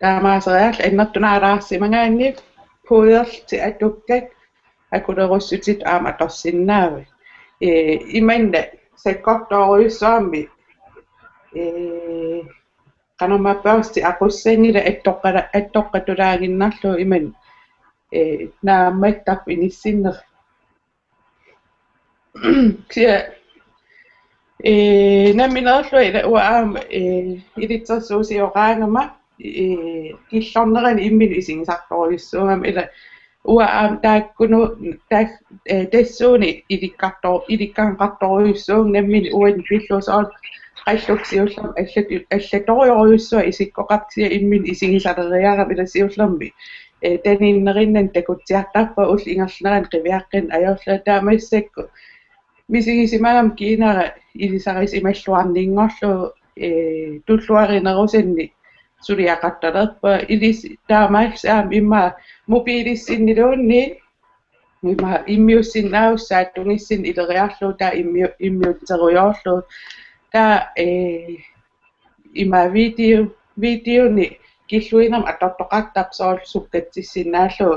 taamaaseriarlugu annertunaalaarsimagaanni puddertit atukkakka akulerussutitut aamma atorsinnaavat. Ee, imannak sakkortoorujussuarmik, ee, qanormaa, børstit aqussanngillat attoqqala-, attoqqatulaaginnarlugit imannak, ee, naammattarput inissinnera. Kisianni, Ee, nammineerlunga ila uanga aamma, ee, ilitsersuusioraangama, ee, killornerani imminut isigisartorujussuugama ila uanga aamma taakkununnga taak-, ee, tassuuna ilikkartor-, ilikkarneqartorujussuuvunga nammineq uannut pillugu soorlu qallukka siullermik allat-, allatorujorujussuaq isikkoqartoq kisianni imminut isigisaleriarama ila siullermik, ee, taninnerinnani takutsiartarpunga ullup ingerlanerani qiviaqqinneq ajorlunga taamaassaaq. Misigisimagama kiinara ilisarisimalluarninngorlugu, ee, tulluarinerusannik suliaqartalerpunga ilissi taamaallaat aamma immaqa mobilissinniluunniit immaqa immiussinnaavoq saattugissinnik ileriarlugu taava immiu-, immiusserujoorlugu taava, ee, immaqa video, videonik killuinermik atortoqartarpoq soorlu sukkatsissinnaallugu,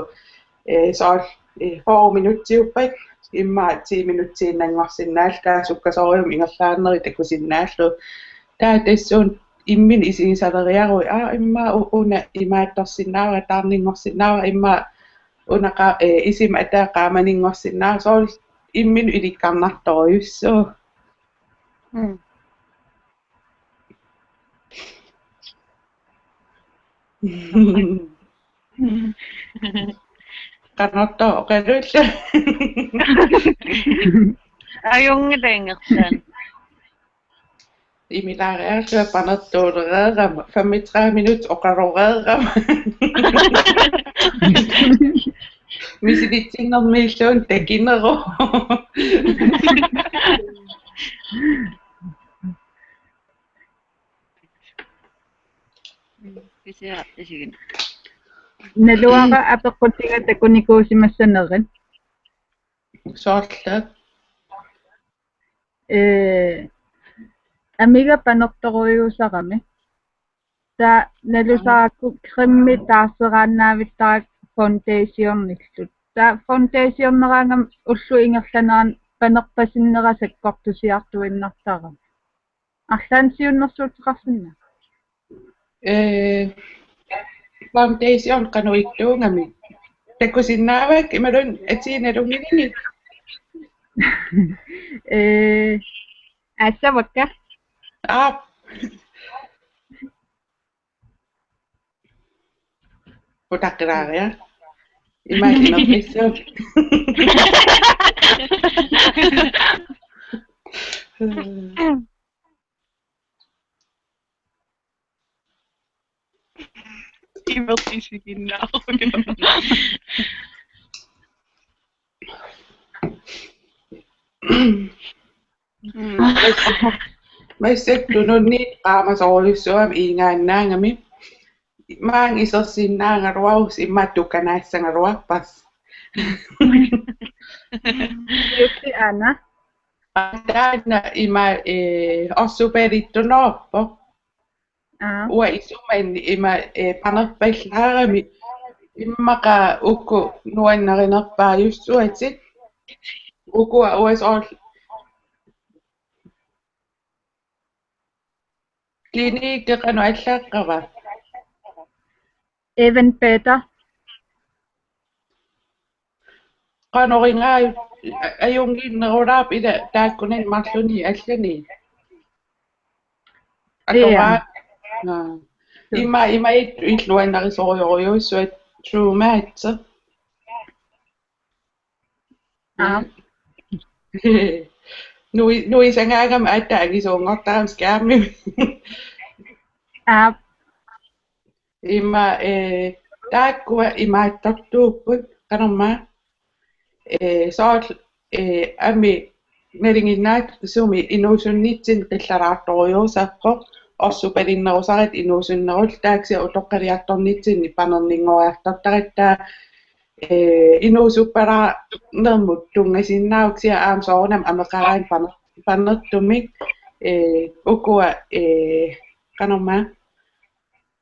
ee, soorlu, ee, fyrre minutsiuppat immaqa ti minutsiinnanngorsinnaallugu taava sukkasoorujussuarmik ingerlaarnerit takusinnaallugu. Taava tassuuna imminut isigisaleriaruit, aa, immaqa u-, una imaattorsinnaavara, taarninngorsinnaavara, immaqa una qa-, ee, isima ataa qaamaninngorsinnaavara, soorlu imminut ilikkarnartorujussuuvoq. Mm. Qanoq oqaluullugu. Ajunngilaq ingerlaannaq. Imilaariarlunga panertuulereerama, femogtredive minut oqaloreerama. Misilitsinnermiilluunniit takineruvoq. Kisianni isigin. Naluara apeqqutiga takunikuusimassanerit. Soorlu. Ee, amiga panertorujuusarami. Taava nalusarakkut crememi taarseraannaavittarakku foundationillu. Taava foundationeraangama ullup ingerlanerani panerpasinnera sakkortusiartuinnartarami. Arlaannik siunnersuuteqarsinnaava? Ee, foundation qanoq ittuugami. Takusinnaavakka imaluunniit atii nalunngilinnik? Ee, aassavakka. Aap. Utaqqilaaria. Ima inerpissuk. Imertisiginnaaruk. Mm. Massakkut tununniit qaamasorujussuugami iigaannaagami. Maanga isersinnaagaluarussi immaqa tukanaassagaluarparsi. Jussi aana. Taanna ima, ee, orsupalittunoorpoq. Aa. Uanga isumanni ima, ee, panerpallaarami immaqa uku nuannarinerpaajussuatit. Ukua uanga soorlu klinikke qanoq allaqqava? Even Peter. Qanoq ingaa ajunnginnerulaarpoq ila taakkunani marlunni allani. Akoraa. Ima, ima it-, illuannarisorujorujussuat True Match. Aap. Nui-, nuisagaangama aatsaat angisuunngortarami skærmimi. Aap. Ima, ee, taakkua imaattortuupput, qanormaa. Ee, soorlu, ee, ami nalinginnaasumik inuusunnitsinni qillaraartorujussuusarpoq, orsupalinnerusaratta inuusunnerulluni, taava kisianni utoqqaliartornitsinni panerninngoriartortaratta, ee, inuusuppalaarnermut tunngasinnaavoq kisianni aamma soorunami ameqaraanni paner-, panertumik, ee, ukua, ee, qanormaa.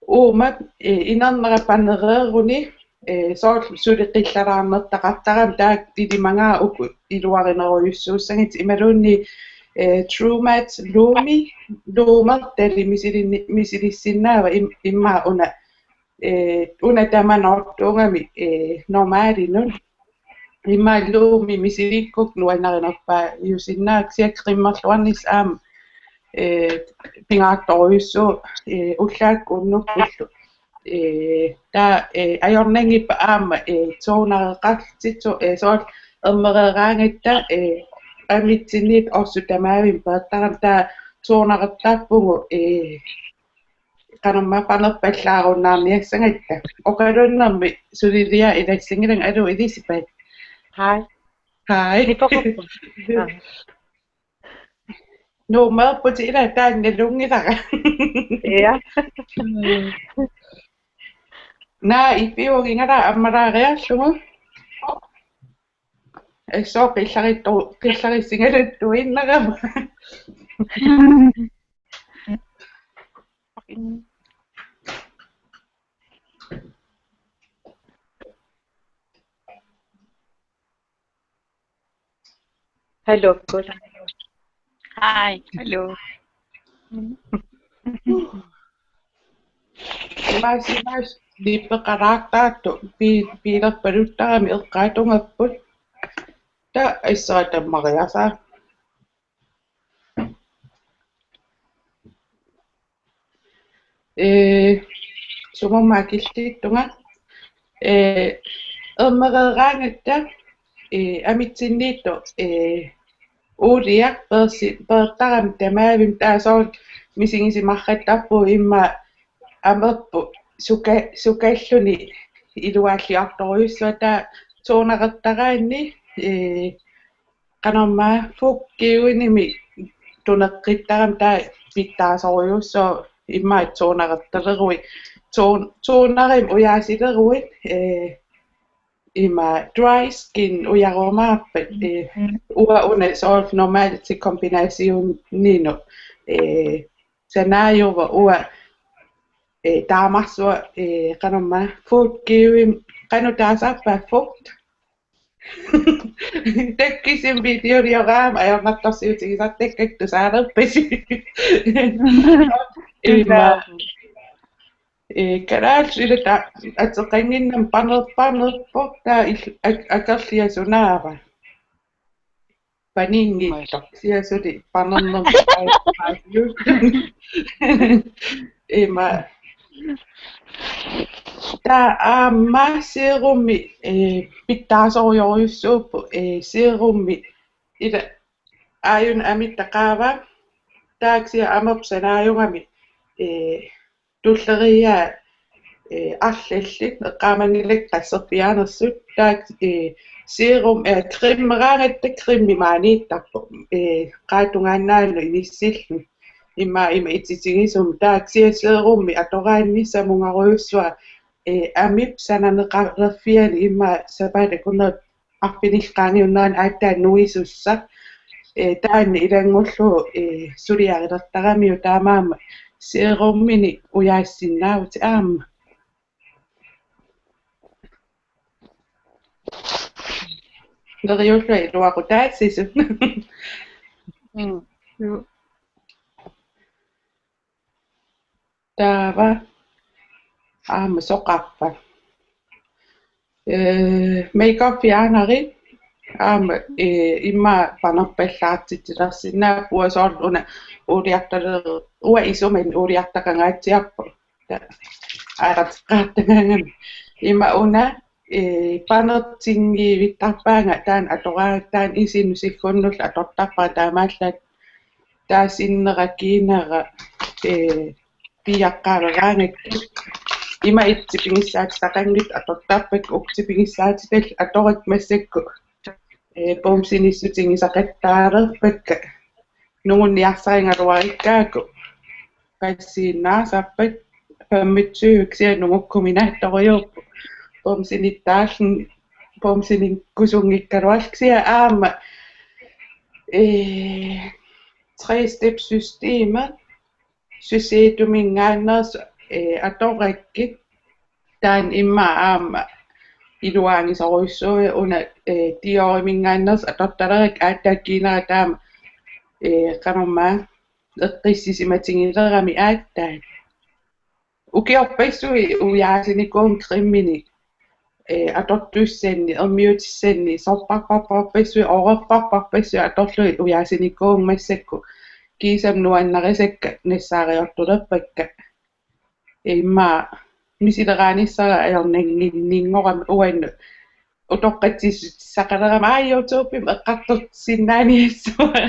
Uuma, ee, inernera panereeruni, ee, soorlu suli qillaraarnertaqartarami taakku ilimagaat uku iluarinerujussuussagitik imaluunniit, ee, True Match Lumi, Luumertali misilinni-, misilissinnaava im-, immaqa una, ee, una tamanoortuugami, ee, normalinut. Immaqa Lumi misilikkukku nuannarinerpaajusinnaavara kisianni cremerluarnissaq aamma ee, pingaartorujussuuvoq, ee, ullaakkut unnukkullu. Ee, taava, ee, ajornanngippat aamma, ee, tonereqartittoq, ee, soorlu ermereeraangatta, ee, amitsinniittut orsut tamaavimmik peertarami taava tonereqartarpugut, ee, qanormaa panerpallaarunnaarniassagatta. Oqalunnermi suliliaq ilassinngilagut, aluu Elisabeth. Hej. Hej. Nipoquppoq. Aa. Nuummeerputit ila taanna nalunngilara. Ja. Naa ipiugingala ammalaariarlugu. Assut qillarittu-, qillarissigaluttuinnarama. Hallo, Kul. Hej, hallo. Imaasimaas nipeqalaartaartut pi-, piilerpaluttarami eqqaatungapput. Taava assut tammariasaa. Ee, sumummaa killittunga. Ee, ermereeraangatta, ee, amitsinniittut, ee, uuliaq peersi-, peertarami tamaavimmi taava soorlu misigisimarrattarpugut immaqa amerput suka-, sukalluni iluaalliortorujussuaq taava tonereqartaraanni, ee, qanormaa fuggiuinimi tuneqqittarami taava pitsaasorujussuuvoq immaqa tonereqartaleruit ton-, tonerimik ujaasileruit, ee, ima dry skin ujarumaarpat, ee, uanga una soorlu normaalti kombinationinut, ee, sanaajuvoq uanga, ee, taamarsuaq, ee, qanormaa fuggiuimik qanoq taasarpaat fugt. Takkisimi videoliorama ajornartorsiutigisartakkakka tusaalerpasi. Ima, ee, kalaallisut ila taava ateqannginnami paner-, panerpoq taava il-, ak-, akerliaq sunaava. Paninngitsoq. Kisianni suli panernermut aajukkaasiuk. Ima. Taava aamma serumi, ee, pitsaasorujussuupput, ee, serumi ila aajuna amitta qaava. Taava kisianni amerput sanaajugami, ee, tulleriiaat, ee, arlallit eqqaamanngilakka qasserpiaanersut taakku, ee, serum, ee, cremeraangatta cremi maaniittarpoq, ee, qaatungaannaanut inissilluni immaqa ima ititigisumik taakku kisianni serumi atoraanni samungarujussuaq, ee, amip sananeqalerfiani immaqa sapaatip akunneri arfinillit qaangiunneranni aatsaat nuisussaq, ee, taanna ilanngullugu, ee, suliarilertaramiuk taamaammat seruminik ujaasinnaavutit aamma. Neriullunga iluaqutaassisut. Mm. Juu. Taava aamma soqarpa. Ee, makeup fjernerit aamma, ee, immaqa panerpallaartitsilersinnaapput, uanga soorlu una uuliartale-, uanga isumanni uuliartaqangaatsiarpoq. Ta-, aalateqqaartagaangami. Ima una, ee, panertinngivittarpaanga taanna atoraa-, taanna isinut siggunnullu atortarpara taamaallaat taava sinnera kiinara, ee, piiaqqaaleraangakkit. Ima itsi pigissaatitaqanngitsut atortarpakka, ukti pigissaatitallu atorakku massakkut, ee, bumsinissutigisaqattaalerpakka. Nungunniarsarigaluarikkaakku passiinnaasarpakka femogtyve kisianni nungukkuminaattorujuupput. Bumsinittaarluni, bumsinikkusunngikkaluarluni kisianni aamma, ee, tre-step-systemi Shiseidominngaanneersoq, ee, atorakkit. Taanna immaqa aamma iluaagisorujussuuvoq una, ee, Dioriminngaanneersoq atortalerakku aatsaat kiinara taama, ee, qanormaa eqqissisimatigilerami aatsaat. Ukiorpassuit ujaasinikuuvunga creminik, ee, atortussanni, ermiutissanni, sorparparparpassuit, oorerparparpassuit atorlugit ujaasinikuuvunga massakkut. kiisami nuannarisakka nassaariortulerpakka. Immaqa misileraanissara ajornannginninngorami uannut utoqqatsissutissaqalerama, aa, YouTube-imi eqqartorsinnaaniassavara.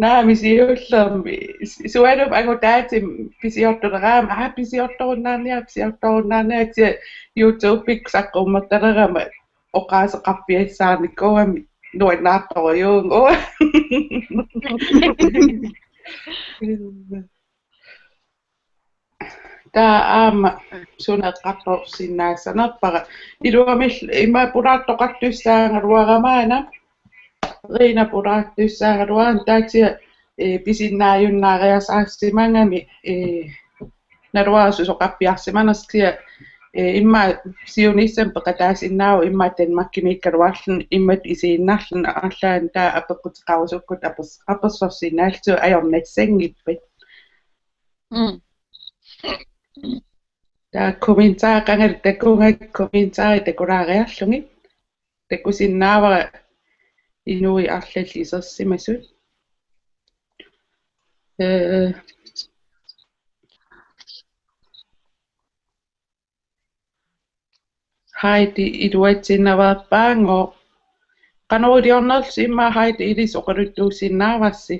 Naamik, siullermik. Sualummik angutaatimi pisiortuleraama, aa, pisiortorunnaarniaruk, pisiortorunnaarniaruk, kisianni YouTube-ikkut saqqummertalerama oqaaseqarpiassaarnikuugami nuannaartorujuuvoq. Taava aamma suna eqqartorsinnaassanerpara. Iluamik immaqa pulaartoqartussaagaluarama aana. Rina pulaartussaagaluarama, taava kisianni, eh, pisinnaajunnaariasaarsimagami, eh, naluara susoqarpiarsimanersoq, kisianni, eh, immaqa siunissami peqataasinnaavoq, immaqa Danmarkimiikkaluarluni, imatut isiinnarluni arlaanni, taava apeqquteqarusukkutta apers-, apersorsinnaallugu ajornassanngippat. Mm. Taava kommentarit qangali takugakkit, kommentarit takulaariarlugit. Takusinnaavara inuit arlallit isersimasut. Eh, Heidi iluatsinnaveerpaanngooq. Qanoq iliornerlusi immaqa Heidi ilissi oqaluttuussinnaavarsi?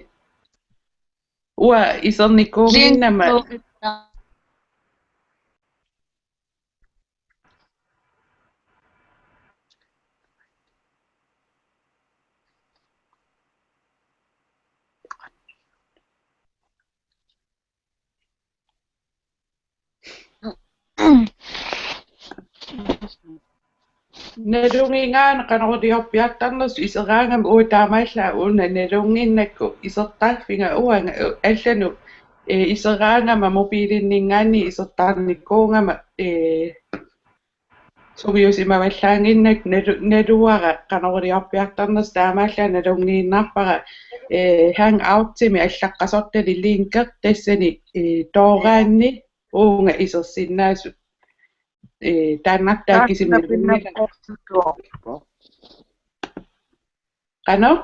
Uanga isernikuunnginnama. Nalunnginngaanniit qanoq iliorpiartarnersoq iseraangama, uanga taamaallaat una nalunnginnakku isertarfiga uanga, eh, allanut, eh, iseraangama mobiilinninngaanniit isertarnikuugama, eh, sungiusimavallaannginnakku nalu-, naluara qanoq iliorpiartarnersoq, taamaallaat nalunngiinnarpara, eh, Hangoutimi allaqqasortalik linki tassani, eh, tooraanni uunga isersinnaasut, eh, taannartaa kisimi nalunngilara. Taanna pinnaqqorsutuarpoq. Qanoq?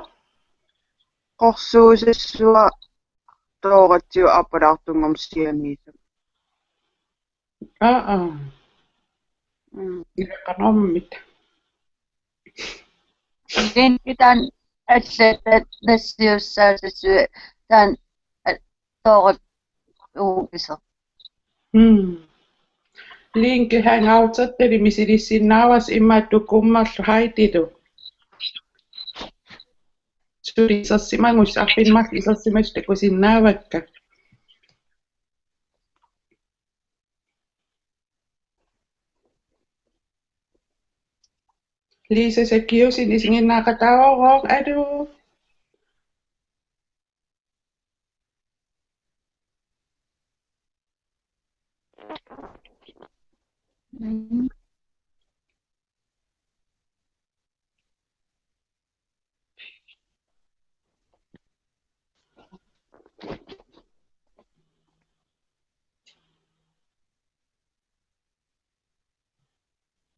Qorsuusassua tooratsigu appalaartunngormat siamiisa. Aa, aa. Mm. Ila qanormita. Linki taanna allaat nassiussaassuit taanna, eh, toorat uupisoq. Mm. Linki Hangoutertalik misilissinnaavarsi immaqa Tukummerlu Heidilu. Suli isersimagussaq, arfineq-marluk isersimasut takusinnaavakka. Lisa Sakiusin isiginnaaqataavoq, aluu.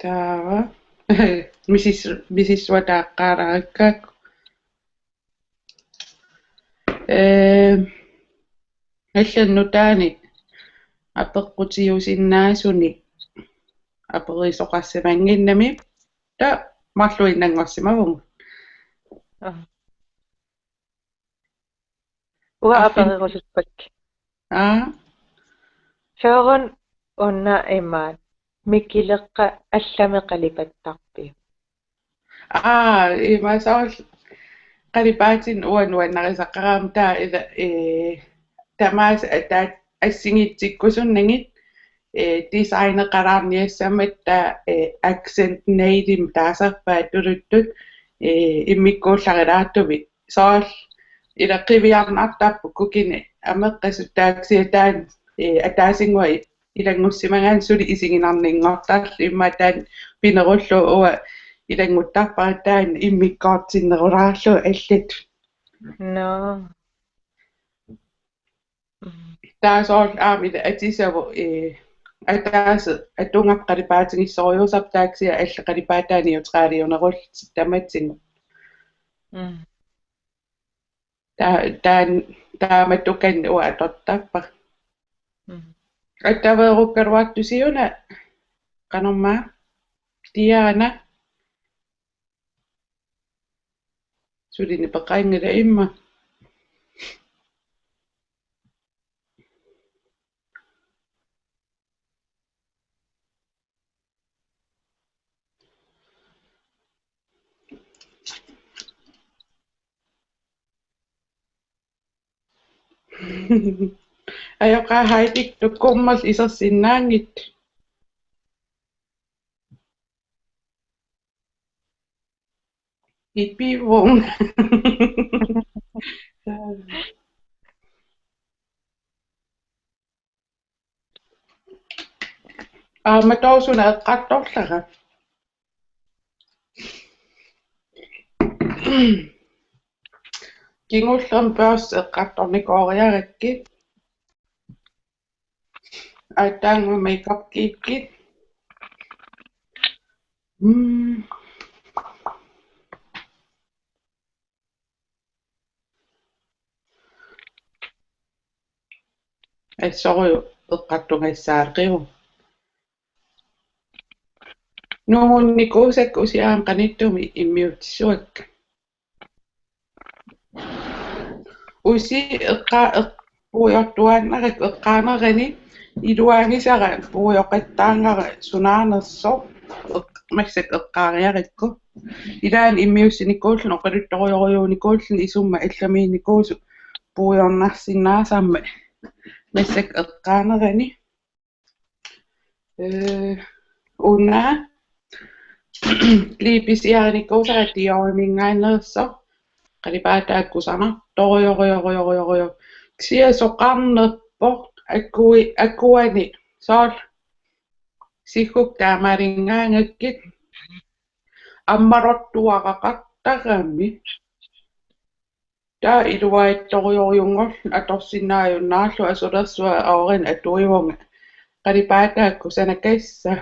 Taava. Misis-, misissuataaqqaalaarikkakku. Eh, allanut nutaani apeqqutigisinnaasunik aperisoqarsimannginnami, taava marluinnanngorsimavugut. Aa. Uanga apererusuppakka. Aa. Sooruna una imaat Mikileqqap allamik qalipattarpiuk? Aa, ima soorlu qalipaatinik uanga nuannarisaqarama, taava ila, eh, tamaasa ata-, assigiitsikkusunnagit, eh, designeqalaarniassammat, taava, eh, Accent Nail-imik taasarpaat tuluttut, eh, immikkuullarilaartumik. Soorlu ila qiviarnartarput kukinik ameqqasut, taava kisianni taanna, eh, ataasinngua ilanngussimagaanni suli isiginarninngortarlugu, immaqa taanna pinerullugu uanga ilannguttarpara, taanna immikkoortinnerulaarlugu allatut. Nå. Mm. Taava soorlu aamma ila atisavoq, eh, ataaseq atugaq qalipaatigissorujussuusarpoq, taava kisianni allat qalipaataat neutraliunerullutik tamatigut. Mm. Ta-, taan-, taamatukan uanga atortarpara. Mm. Attaveerukkaluartusi una, qanormaa, Diana. Suli nipeqanngilaq immaqa. Ajoqaat Heidi, tukkummat isersinnaanngitsoq. Ipivung. Aamma toorsuna eqqartorlara. Kingullermik børsti eqqartornikooriarakkit. Aatsaannguaq makeup kikkit. Mm. Assorujuk eqqartugassaaqigu. Nungunnikuusakka usi aamma qanittumi immiutissavakka. Usi eqqa-, eq-, puigortuaannarakku eqqaanerani iluaagisara puigoqattaarnera sunaanersoq eq-, massakkut eqqaariarakku. Ilaanni immiussinikuulluni oqaluttorujorujuunikuulluni isummat allamiinnikuusut puigornarsinnaasarmat massakkut eqqaanerani. Ee, una liipisiarinikuusara Dioriminngaanneersoq. Qalipaataa kusanartorujorujorujorujorujor. Kisianni soqarnerpoq akui-, akuani. Soorlu siggukka taamaalinngaangakkit. Ammalortuaraqartarami. Taava iluaattorujorujunngorluni atorsinnaajunnaarlugu asulersuaq aorinik atuivunga. Qalipaataa kusanakassaq.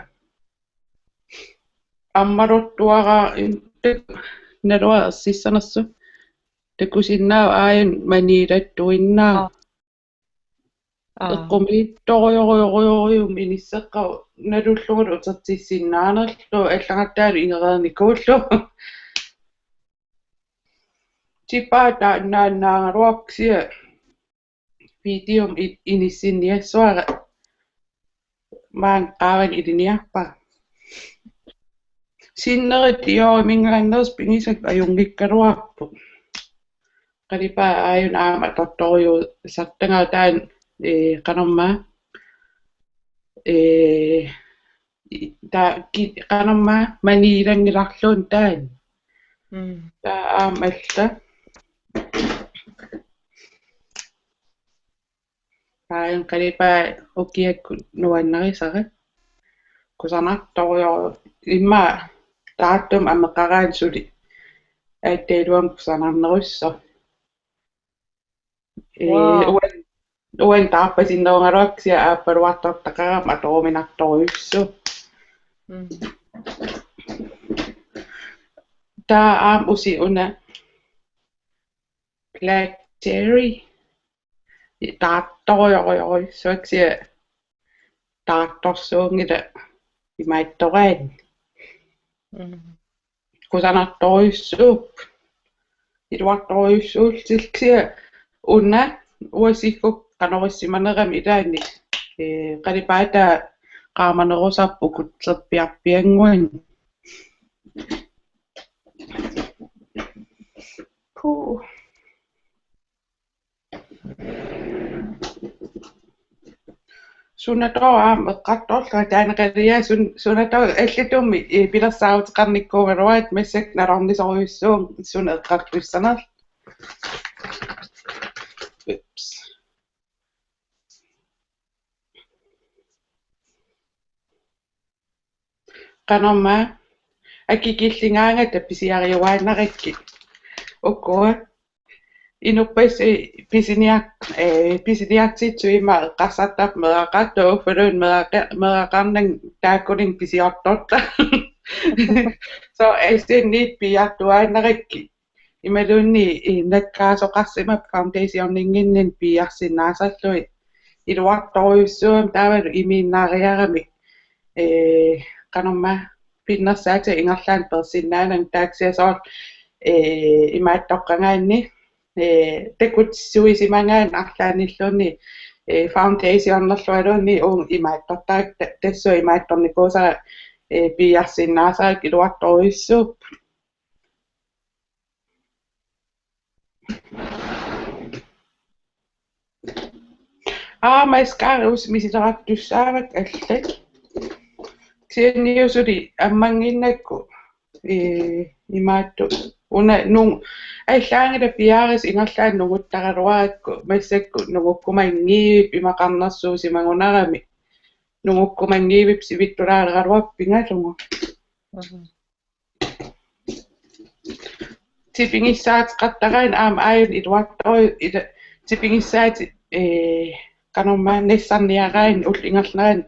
Ammalortuara in-, tak-, naluara ersissanersoq. Takusinnaavat aajuna maniilattuinnaa. Aa. Aa. Eqqumiitsorujorujorujorujummi inisseqqavoq nalullugu utertissinnaanerlugu allagartaanut ingereernikuullugu. Tipaa taannaannaagaluarpoq kisianni videomi i-, inissinniassavara maanga qaavani ilinniarpara. Sinneri Dioriminngaanneersut pigisakka ajunngikkaluarput. Qalipaat aajuna aamma atortorujuusartagara taanna, ee, qanormaa. Ee, i-, taa-, ki-, qanormaa maniilanngilarluunniit taanna. Mm. Taava aamma alla. Taanna qalipaat ukiakkut nuannarisara. Kusanartorujoru-, immaqa taartumik ameqaraanni suli. Aatsaat iluamik kusanarnerussaaq. Ee, wow. Uan-, uani taarpasinnerugaluarpoq kisianni aappaluartortaqarama atoruminartorujussuuvoq. Mm. Taava aamma usi una Black Cherry. Taartorujorujorujussuaq kisianni taartorsuunngilaq imaattoraanni. Mm. Kusanartorujussuupput. Iluartorujussuullutillu kisianni una uanga siggukka qanorissimanerama ilaanni, ee, qalipaataa qaamanerusarpoq ukutserpiarpiannguani. Puh. Sunatooq aamma eqqartorlunga taanna qaliaa sun-, sunatooq allatut, ee, pilersaaruteqarnikkuugaluaratta massakkut nalornisorujussuuvunga suna eqqartussanerlugu. Ups. Qanormaa akikillingaangata pisiariuaannarakkit. Ukua. Inuppassuit pisiniar-, ee, pisiniartitsisut immaqa eqqarsartarput meeraqartut uffaluunniit meeraqa-, meeraqarnanga taakkununnga pisiortortarput. Soorlu S N-it piiartuaannarakkit. imaluunniit, eh, nakkaasoqarsimapput foundationinnginninni piiarsinnaasarlugit. Iluartorujussuugami taavalu imiinnaariarami, eh, qanormaa pinnersaatiga ingerlaannaq peersinnaanani, taava kisianni soorlu, eh, imaattoqqagaanni, eh, takutissuisimagaanni arlaannilluunniit, eh, foundationerlualuunniit uunga imaattortarakku ta-, tassunga imaattornikuusara, eh, piiarsinnaasarakku iluartorujussuupput. Aa, mascara usi misilerartussaavakka allat. Kisianni suli ammannginnakku, ee, imaattut. Una nung-, allaanngilaq piareersoq ingerlaannaq nunguttaraluarakku, massakkut nungukkumanngivipput, imaqarnersuusimagunarami. Nungukkumanngivipput sivittulaaleraluarpoq pigalugu. Mhm. Tipigissaateqartaraanni aamma aajuna iluartorujuk ila-, tipigissaatit, ee, qanormaa nassarniaraanni ullup ingerlanerani,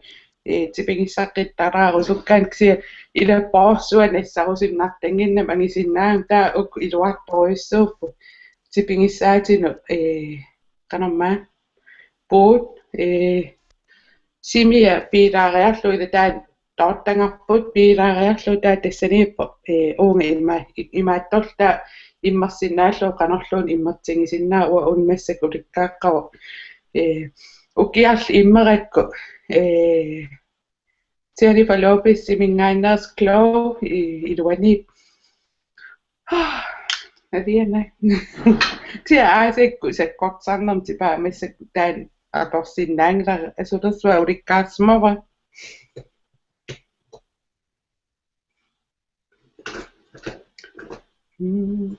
ee, tipigissaqqittarusukkaanni kisianni ilapporsuaq nassarusunnartannginnami angusinnaagami, taava uku iluartorujussuupput tipigissaatinut, ee, qanormaa puut, ee, simia piilaariarlugu ila taanna toortagarput piilaariarlugu taava tassaniippoq, ee, uunga ima-, i-, imaattorlu taava immersinnaallugu qanorluunniit immertigisinnaavaa, uanga una massakkut ulikkaaqqavoq. Ee, ukiarli immerakku, ee, Jennifer Lopez-iminngaanneersoq Glow i-, iluaniippoq. Aviana. Kisianni aasakkut sakkortusarnermut tipaa massakkut taanna atorsinnaanngilara, asulersuaq ulikkaarsimavara. Mm.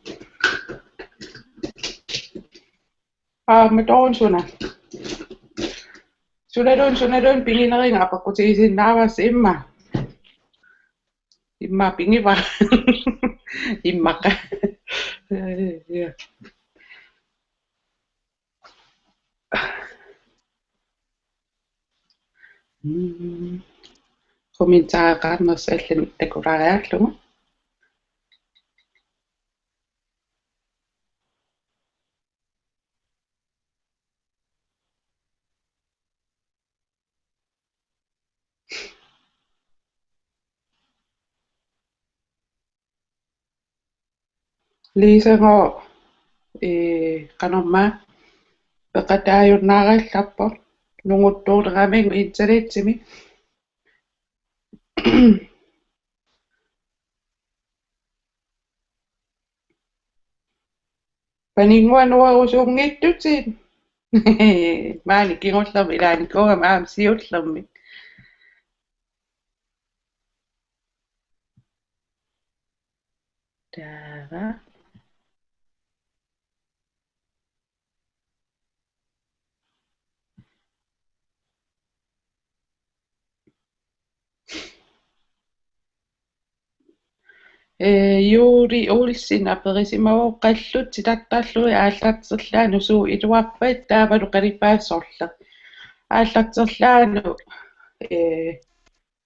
Aamma toorn suna. Sunaluunniit, sunaluunniit pigineriga apeqqutigisinnaavarsi immaqa. Immaqa pigivara. Immaqa. Ja. Mm. Kommentarernersut allanut takulaariarlugu. Liisagooq, ee, qanormaa peqataajunnaallarpoq nunguttuuleramiuk internetsimi. Paninnguanuarusunngitsutit. Maani kingullermik ilaanikuugama aamma siullermik. Taava. Ee, Juuli Olsen aperisimavoq: Qallut titartarlugit aallarterlaannut suut iluarpat, taavalu qalipaat sorleq? Aallarterlaannut, ee,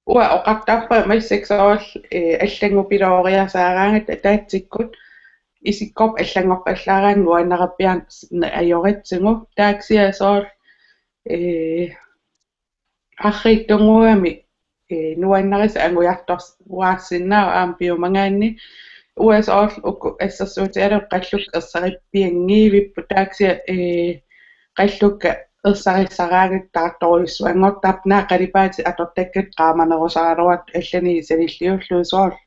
uanga oqartarpunga massakkut soorlu, ee, allanngupilooriasaaraangatta ataatsikkut, isikkoq allanngorpallaaraangat nuannarippiarneq ajoratsigu. Taava kisianni soorlu, ee, arriitsunnguugami, ee, nuannarissat angujartorsinnaavoq aamma piumagaanni. Uanga soorlu uku assersuutigalugu qallukkut ersarippianngivipput, taava kisianni, ee, qallukka ersarissaraangatta taartorujussuanngortarput, naak qalipaatit atortakkatit qaamanerusaraluartut allanit sanilliullugit soorlu.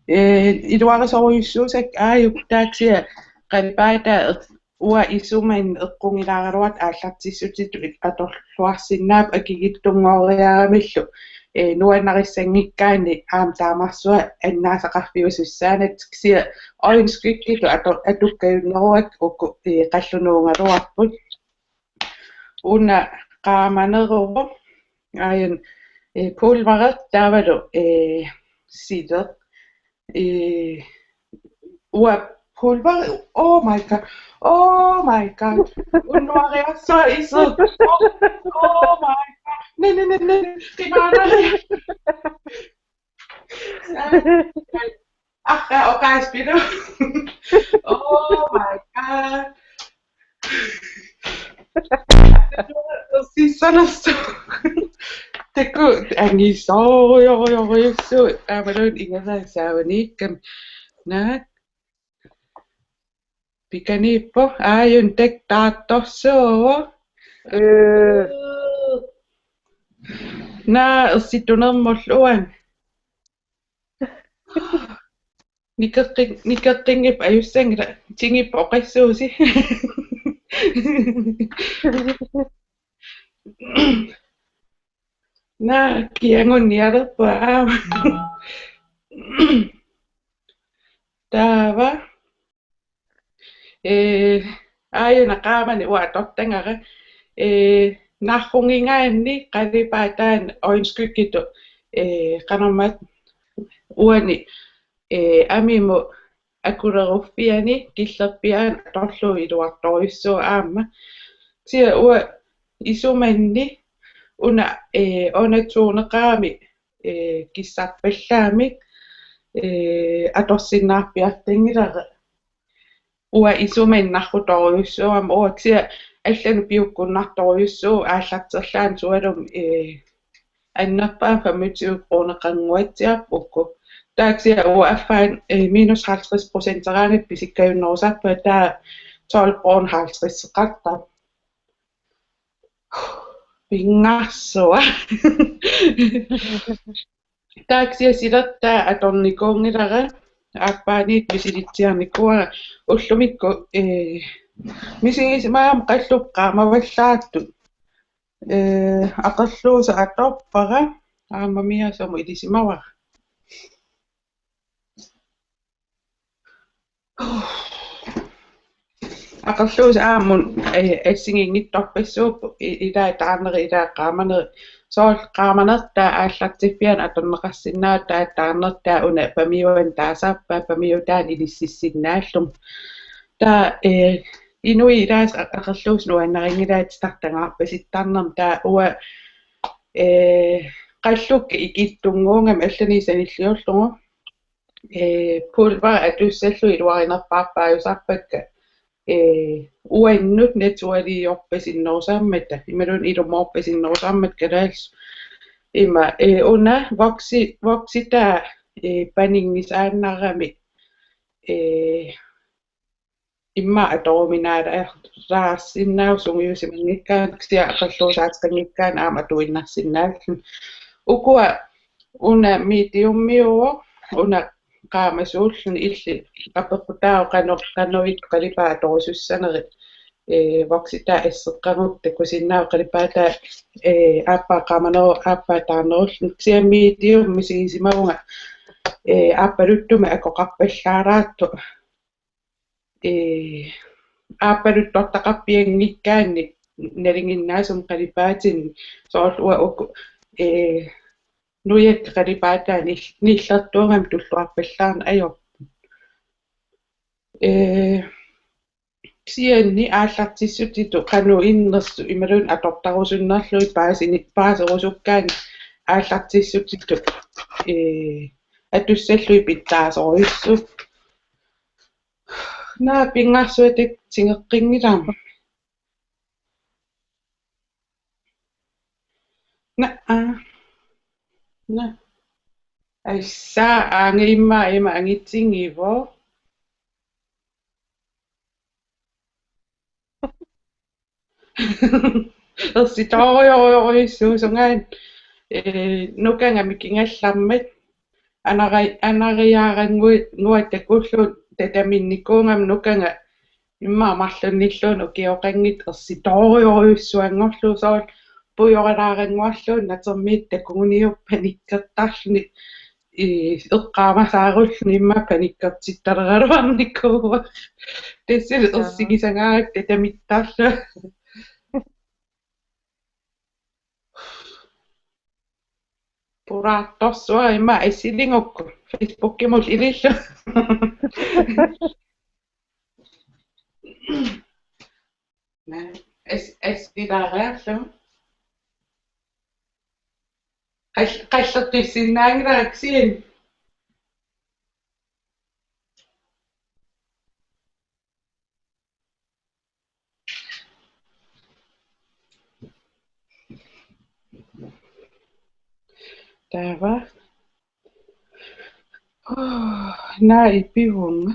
Ee, iluarisorujussuusakka aajuku, taava kisianni qalipaataa er-, uanga isumanni eqqunngilaaraluartoq aallartissutitut atorluarsinnaapput akikitsunngooriaramillu, ee, nuannarissanngikkaanni aamma taamarsuaq annaasaqarfiusussaanatik, kisianni øjenskyggetut ato-, atukkajunneruakka uku, ee, qallunuugaluarput. Una qaamaneruvoq, aajuna, ee, pulveri taavalu, ee, sileq. Ee, uanga pulveri, oh my God, oh my God, unnuariarsuaq iseq, oh, oh my God, ne, ne, ne, ne, qimaanari. Arraa oqaaseq pilu. Oh my god. Sissanersu. Taku angisoorujorujorujussuit aammaluunniit ingerlaannaq saavaniikkami. Naak. Pikaniippoq aajuna taartorsuuvoq. Ee. Naa ersittunermullu uanga. Nikeqqin-, nikeqqinngippat ajussanngilaq, tiguppat oqassuusi. Naa kiangunnialerpaa aamma. Taava. Ee, aajuna qaamani uanga atortagara, ee, narrungigaanni qalipaataani øjenskyggetut, ee, qanormaanna uani, ee, amimut akuleruffiani killerpiaani atorlugu iluartorujussuuvoq aamma. Kisianni uanga isumanni una, ee, undertoneqarami, ee, kissarpallaamik, ee, atorsinnaarpiartanngilara. Uanga isumanni narrutorujussuugama uanga kisianni allanut piukkunnartorujussuuvoq aallarterlaanut sualummik, ee, annerpaamik femogtyve kroneqannguatsiarput uku. Taava kisianni uanga affaani, ee, minus halvtreds procenteraangatta pisikkajunnerusarpunga taava tolv kroner halvtredseqartarpoq. Pingaarsuaq. Taava kisianni silertaa atornikuunngilara, aappaaniittut misilitsiarnikuuara ullumikkut, ee, misigisimagama qallukka qaamavallaartut, ee, aqerluusaq atorpara, aammami sumut ilisimavara. Aqerluusaq aamma, ee, assigiinngitsorpassuupput i-, ilaa taarnerit ilaa qaamanerit. Soorlu qaamanertaa aallartiffianut atorneqarsinnaavoq taava taarnertaa una pamiuani taasarpaa pamiutaani ilississinnaalluni. Taava, ee, inuit ilaasa aqerluusut nuannarinngilaat titartagaarpasittarnermut taava uanga, ee, qallukka ikittunnguugami allani sanilliullugu. Ee, pulveri atussallugit iluarinerpaarpaajusarpakka, ee, uannut naturaliorpasinnerusarmata, imaluunniit ilumoorpasinnerusarmata kalaallisut. Ima, ee, una voksi-, voksitaa, ee, paninngisaannarami, ee, immaqa atoruminaalaasinnaavoq sungiusimanngikkaanni kisianni aqerluusaateqanngikkaanni aamma atuinnarsinnaalluni. Ukua una mediumiuvoq, una qaamasuulluni illit apeqqutaavoq qano-, qanoq ittoq qalipaat atorusussanerit, ee, voksitaa asseqqagukku takusinnaavoq qalipaataa, ee, aappaa qaamaneruvoq aappaa taarnerulluni kisianni medium misigisimavunga, ee, aappaluttumik akoqarpallaalaartoq. Ee, aappaluttortaqarpianngikkaanni nalinginnaasumik qalipaatinni soorlu uanga uku, ee, nujakka qalipaataa nil-, nillertuugami tulluarpallaarneq ajorput. Ee, kisianni aallartissutitut qanoq innersut imaluunniit atortarusunnerlugit paasini-, paaserusukkaanni aallartissutitut, ee, atussallugit pitsaasorujussuupput. Naa pingaarsuatik tigeqqinngilaq. Naa. Naa. Aissa aanga immaqa ima angitinngivoq. Ersitoorujorujorujussuusunga, ee, nukanga mikigallarmat anara-, anariaarannguit nuattakullu tataminnikuugama nukanga immaqa marlunnilluunniit ukioqanngitsoq ersitoorujorujussuanngorlugu soorlu pujoralaaranguarluunniit natermiittut takuguniuk panikkertarluni, ii, eqqaamasaarulluni immaqa panikkertittaleraluarnikuuara. Tassani Jaa. Ersigisangaarakku tamittaarlunga. Pulaartorsuara immaqa assiligukku Facebookimut ilillugu. Naa, as-, assilaariarlugu. Qall-, qallertussinnaanngilara kisianni. Taava. Naa ipivunga.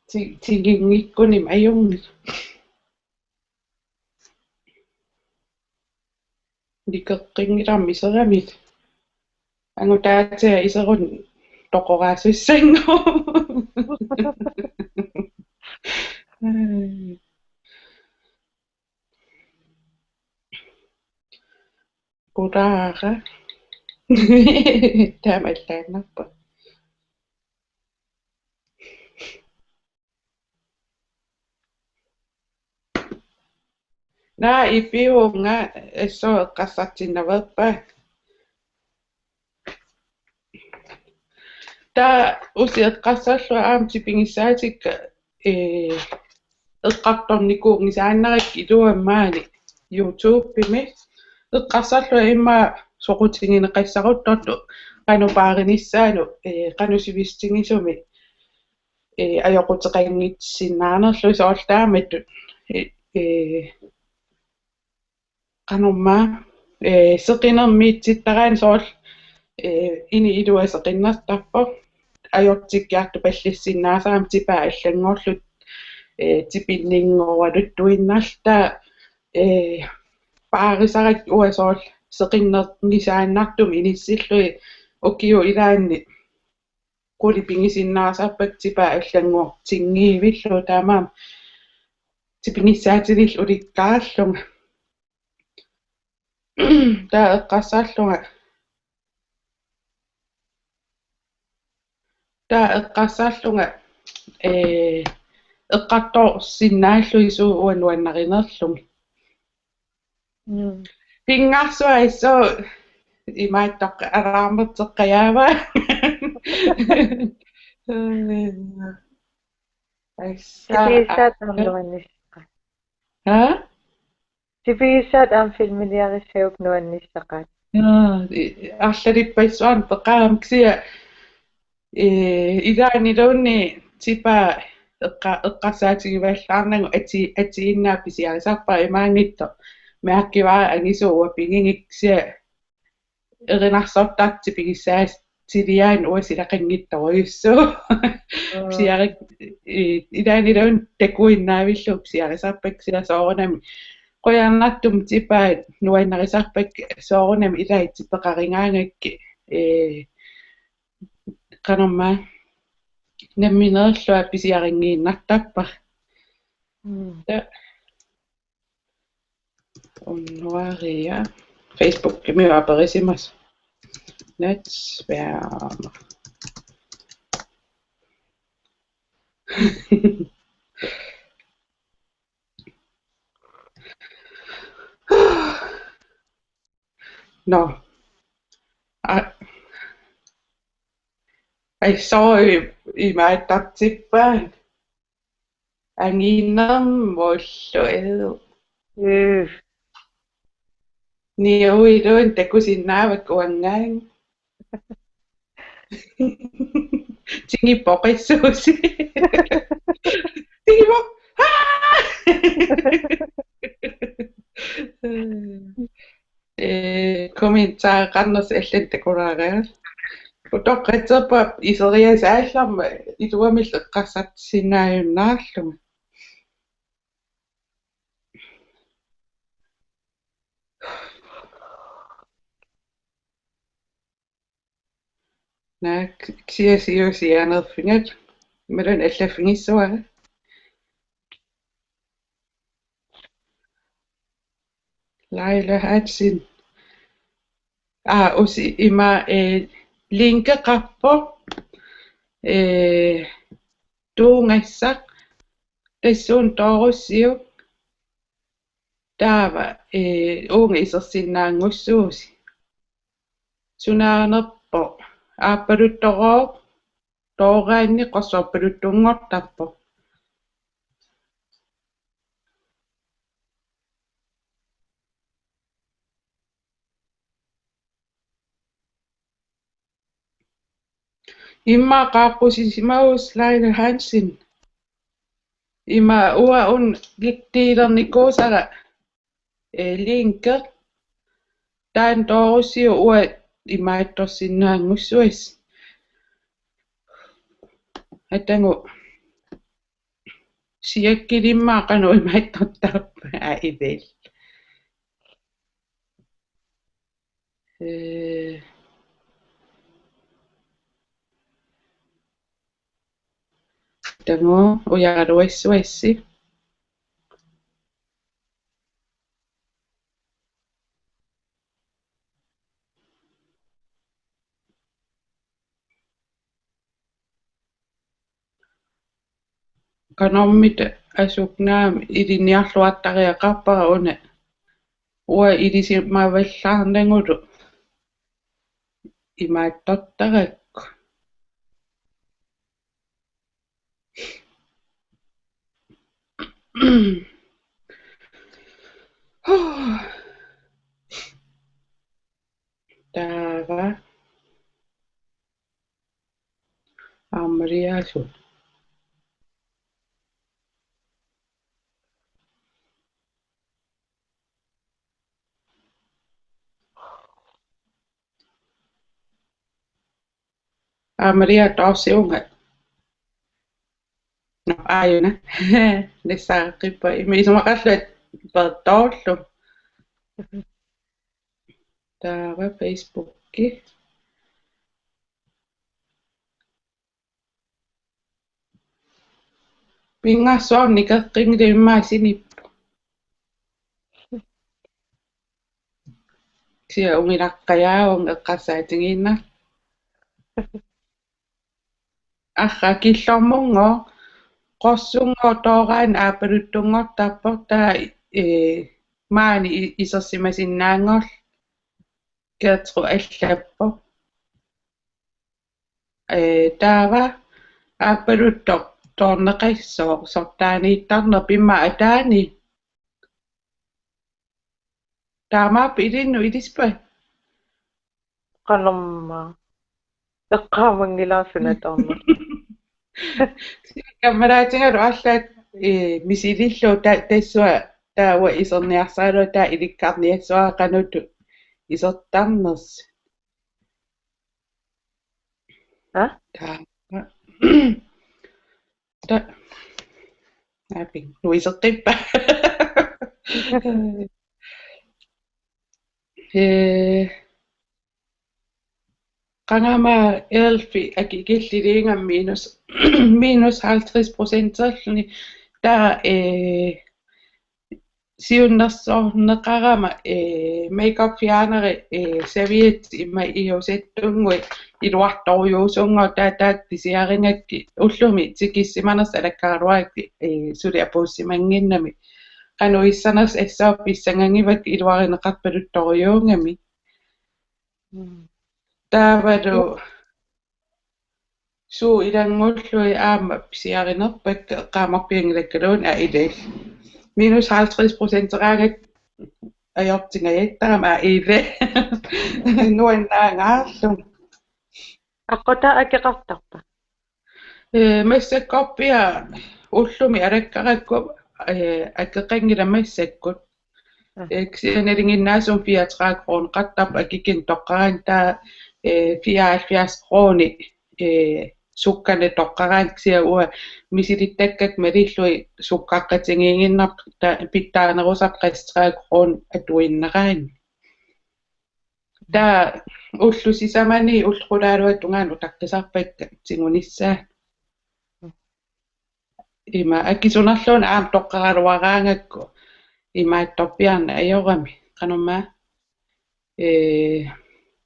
Ti-, tiginngikkunik ajunngilaq. Nikeqqinngilarmi iseramik. Angutaatiga iserunni toqoraasussanngooq. Pulaara. Taama allaannarpoq. Naa ipivunga, assut eqqarsartinnaveerpa? Taava usi eqqarsarlunga aamma tipigissaatikka, ee, eqqartornikuunngisaannarakkit iluamik maani YouTube-imi. Eqqarsarlunga immaqa soqutigineqassaruttortut qanoq paarinissaanut, ee, qanoq sivisutigisumik, ee, ajoquteqanngitsisinnaanerlugit soorlu taamatut, ee, ee, qanormaa, ee, seqinermiitsittaraanni soorlu, ee, ini ilua seqinnertarpoq. Ajortikkiartupallassinnaasarami tipaat allanngorlutik, ee, tipinninngorualuttuinnarlutik, ee, paarisarakkit uanga soorlu seqinnerngisaannartumik inissillugit ukiup ilaanni qulit pigisinnaasarpakka tipaat allanngortinngivillugu, taamaammat tipigissaatinillu ulikkaarlunga. Taava eqqarsarlunga. Taava eqqarsarlunga, ee, eqqartorsinnaallugit suut uanga nuannarinerlugit. Mm. Pingaarsuaq assut imaattoq alarmerteqqajaavaa. Assa. Tipigissaat aamma nuannissaqaat. Haa? Tipigissaat aamma filmiliarissagukku nuannissaqaat. Jaa, i-, arlalippassuarnik peqaramik kisianni, ee, ilaanniluunniit tipaat eqqa-, eqqarsaatigivallaarnagu ati-, atiinnaq pisiarisarpara imaanngitsoq. Mærkevare angisuut uanga pigigikka kisianni erinarsortartut tipigissaatiliaannarlugit uanga silaqanngitsorujussuuvoq. Mm. Pisiarik-, i-, ilaanniluunniit takuinnaavillugu pisiarisarpakka kisianni soorunami. Qujanartumik tipaat nuannarisarpakka soorunami ilaat tipeqarigaangakkit, ee, qanormaa nammineerlunga pisiarinngiinnartarpara. Mm. Ja. Unnuaria. Facebookimi aperisimasoq. Natsværmer. Nå. Aa. Ai, sorry, imaattartippaat. Anginermullu ed. Mm. Niuerluunniit takusinnaavakka uanngaanniit. Tingippoq qissuusi. Tingippoq. Haa! Ee, kommentareqarnersi allanut takulaariaruk. Utoqqatserpunga iseriasaallarmat iluamillu eqqarsartissinnaajunnaarlunga. Naak kisianni siusianerfigat. Imaluunniit allaffigissuara. Laila Hansen. Aa, usi ima, ee, linkeqarpoq. Ee, tuugassaq. Tassuuna toorussiuk. Taava, ee, uunga isersinnaanngussuusi. Sunaanerpoq. Aappaluttooq. Tooraanni qorsorpaluttunngortarpoq. Immaqa qaaqqusisimavussi Laila Hansen. Ima uanga una delilernikkuusara, eh, linki. Taanna toorussiuk uanga imaattorsinnaanngussuasi. Atagu siakkilimmaa qanoq imaattortarpa, aa, ivel. Eh, taanna ujarluassuassi. Qanormita asukkut naamik ilinniarluartariaqarpara una. Uanga ilisimavallaarnagulu imaattortarakku. Taava. Aamma Maria su. Aa, Maria, toorsiunga. Nå, aajuna. Nassaaqqippa. Ima isumaqarlunga toorlu. Taava Facebooki. Pingaarsuarnik eqqinngilaq immaqa sinippoq. Kisianni ungilaqqajaavunga eqqarsaatigiinnarlugu. Arra killormunngooq, qorsunngooq tooraanni aappaluttunngortarpoq taava, eh, maani i-, isersimasinnaanngorlugu Gertrud allappoq. Eh, taava aappaluttoq toorneqassooq sortaaniittarnerput immaqa ataani. Taamaappoq ilinnut ilispa? Qanormaa. Eqqaamanngilara suna toorneq. Kammalaatigalu arlaat, eh, misilillugu ta-, tassunga taava iserniarsaraluartoq taava ilikkarniassavara qanoq isertarnersoq. Aa? Taava. Ta-, aappi, nuiseqqippa. Eh, qangami Elfi akikilliliigami minus, minus halvtreds procenterluni taava, eh, siunnersorneqarama, eh, makeup fjerneri, eh, serviet ima iusittunnguit iluartorujuusunngooq taava taakku pisiarigakkit ullumi tikissimanersut alakkaraluarakkit, eh, suli apuussimannginnami. Qanoq issanersut assut pissangagivakkit iluarineqarpaluttorujuugami. Mm. Taavalu suut ilanngullugit aamma pisiarinerpakka eqqaamappianngilakkaluunniit aa ilai. Minus halvtreds procenteraangat ajortingajattarama aa ilai. Nuannaangaarlunga. Aqqutaa akeqartarpa? Eh, massakkorpiaq ullumi alakkarakku, eh, akeqanngilaq massakkut. Mm. Eh, kisianni nalinginnaasumik fireogtredive kroneqartarpoq akikinneq toqqaraanni taava, eh, fireoghalvfjerds kroner, eh, sukkaneq toqqaraanni kisianni uanga misilittakkakka malillugit sukkaqqatigiiginnarput taava pitsaanerusarput qassit tredive kroner atuinnaraanni. Taava ullut sisamani ullut qulaaluat tungaanut utaqqisarpakka tigunissaat. Ima akisunerluunniit aamma toqqaraluaraangakku imaattorpiarneq ajorami. Qanormaa, eh,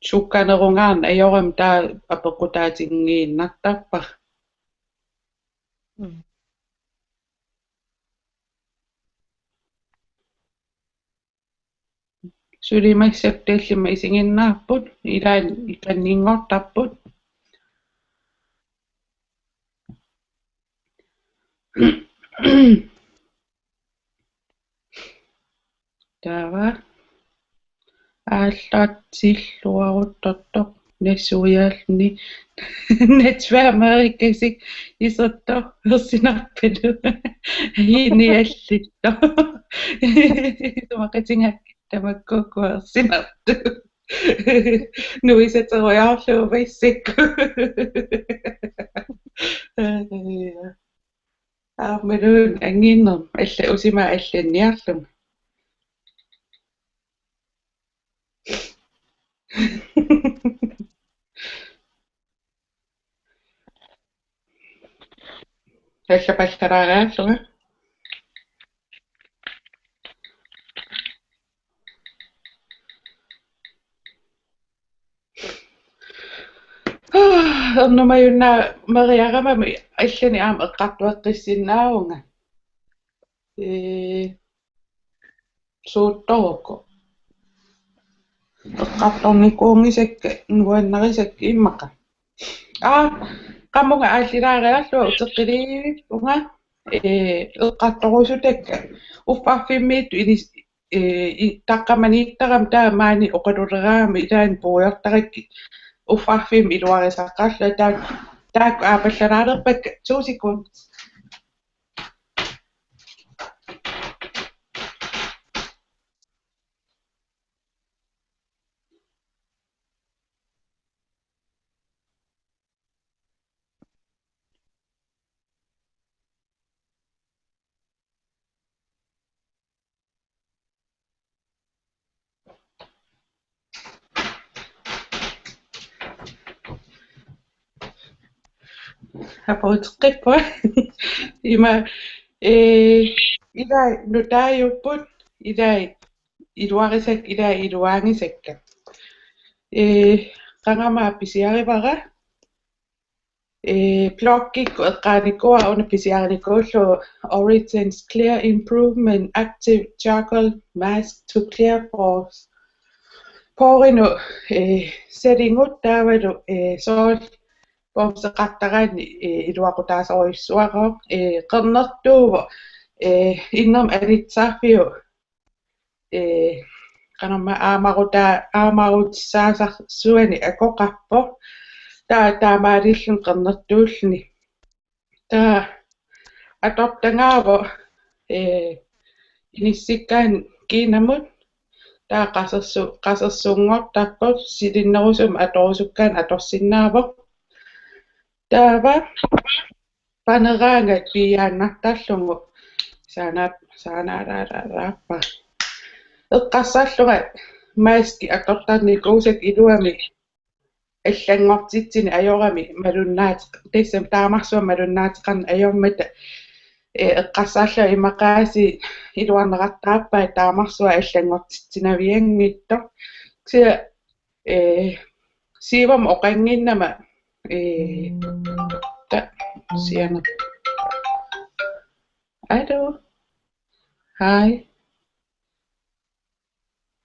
sukkanerungaarneq ajorami taava apeqqutaatigiinnartarpara. Mm. Suli massakkut tallimat isiginnaarput, ilaanni ikanninngortarput. Taava aallartilluaruttortoq. nassuiaalluni. Natsværmerikasik isertorsinarpalu. Hiniallitto. Isumaqatigaakka tamakkuukkuersinartu. Nuisaterujoorlugu bassikku. Aammaluun anginnarmi alla usima allanniarlunga. Allapallalaariarlunga. Ernumajunnaameriaramami allani aamma eqqartueqqissinnaavunga. Ee, suuttorukku. Eqqartornikuunngisakka nuannarisakka immaqa. Aa, qamunga aallilaariarlunga uteqqiliivunga, ee, eqqartorusutakka. Uffarfimmiittut inis-, ee, i-, taqqamaniittarami taava maani oqaluleraangama ilaanni puigortarakkit uffarfimmi iluarisaqarlunga taak-, taakku aappallalaalerpakka. To sekund. Apuuteqqippunga. Ima, ee, ilai nutaajupput, ilai iluarisakka, ilai iluaanngisakka. Ee, qangami pisiarivara. Ee, bloggikkut eqqaanikuuara una pisiarinikuullugu Origins Clear Improvement Active Charcoal Mask to Clear Pores. Porinut, ee, settingut taavalu, ee, soorlu bumseqartaraanni, ee, iluaqutaasorujussuarooq, ee, qernertuuvoq, ee, innermik anitsaarfiup ee, qanormaa aamarutaa-, aamarutissaasarsuani akoqarpoq. Taa-, taamaalilluni qernertuulluni. Taa atortagaavoq, ee, inissikkaanni kiinamut. Taa qasersu-, qasersunngortarpoq silinnerusumik atorusukkaanni atorsinnaavoq. Taava paneraangat piiaannartarlugu saana-, saanaalaalaappa. Eqqarsarlunga maski atortarnikuusakka iluamik allanngortitsineq ajorami malunnaate-, tassami taamarsuaq malunnaateqarneq ajormata, ee, eqqarsarlunga imaqaasiit iluarneqartarpaat taamarsuaq allanngortitsinavianngitsoq. Kisianni ee, Sivamut oqannginnama, ee, ta-, siana. Aluu. Hej.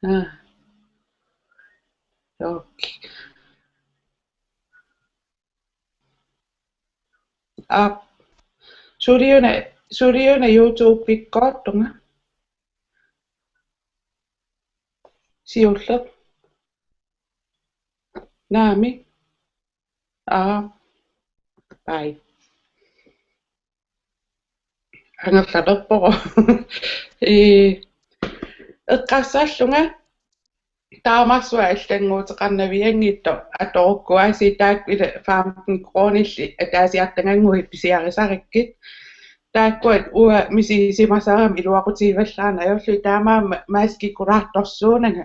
Ah. Okay. Aap. Suliuna, suliuna YouTube-ikkoortunga. Siulleq. Naamik. Aa. Bye. Angerlarpoq. Ee, eqqarsarlunga taamarsuaq allannguuteqarnavianngitsoq atorukkuaasiit taakku ila femten kronilli ataasiartagannguit pisiarisarakkit. Taakkuat uanga misigisimasarama iluaqutigivallaarneq ajorlugit taamaammat maskikulaartorsuunanga.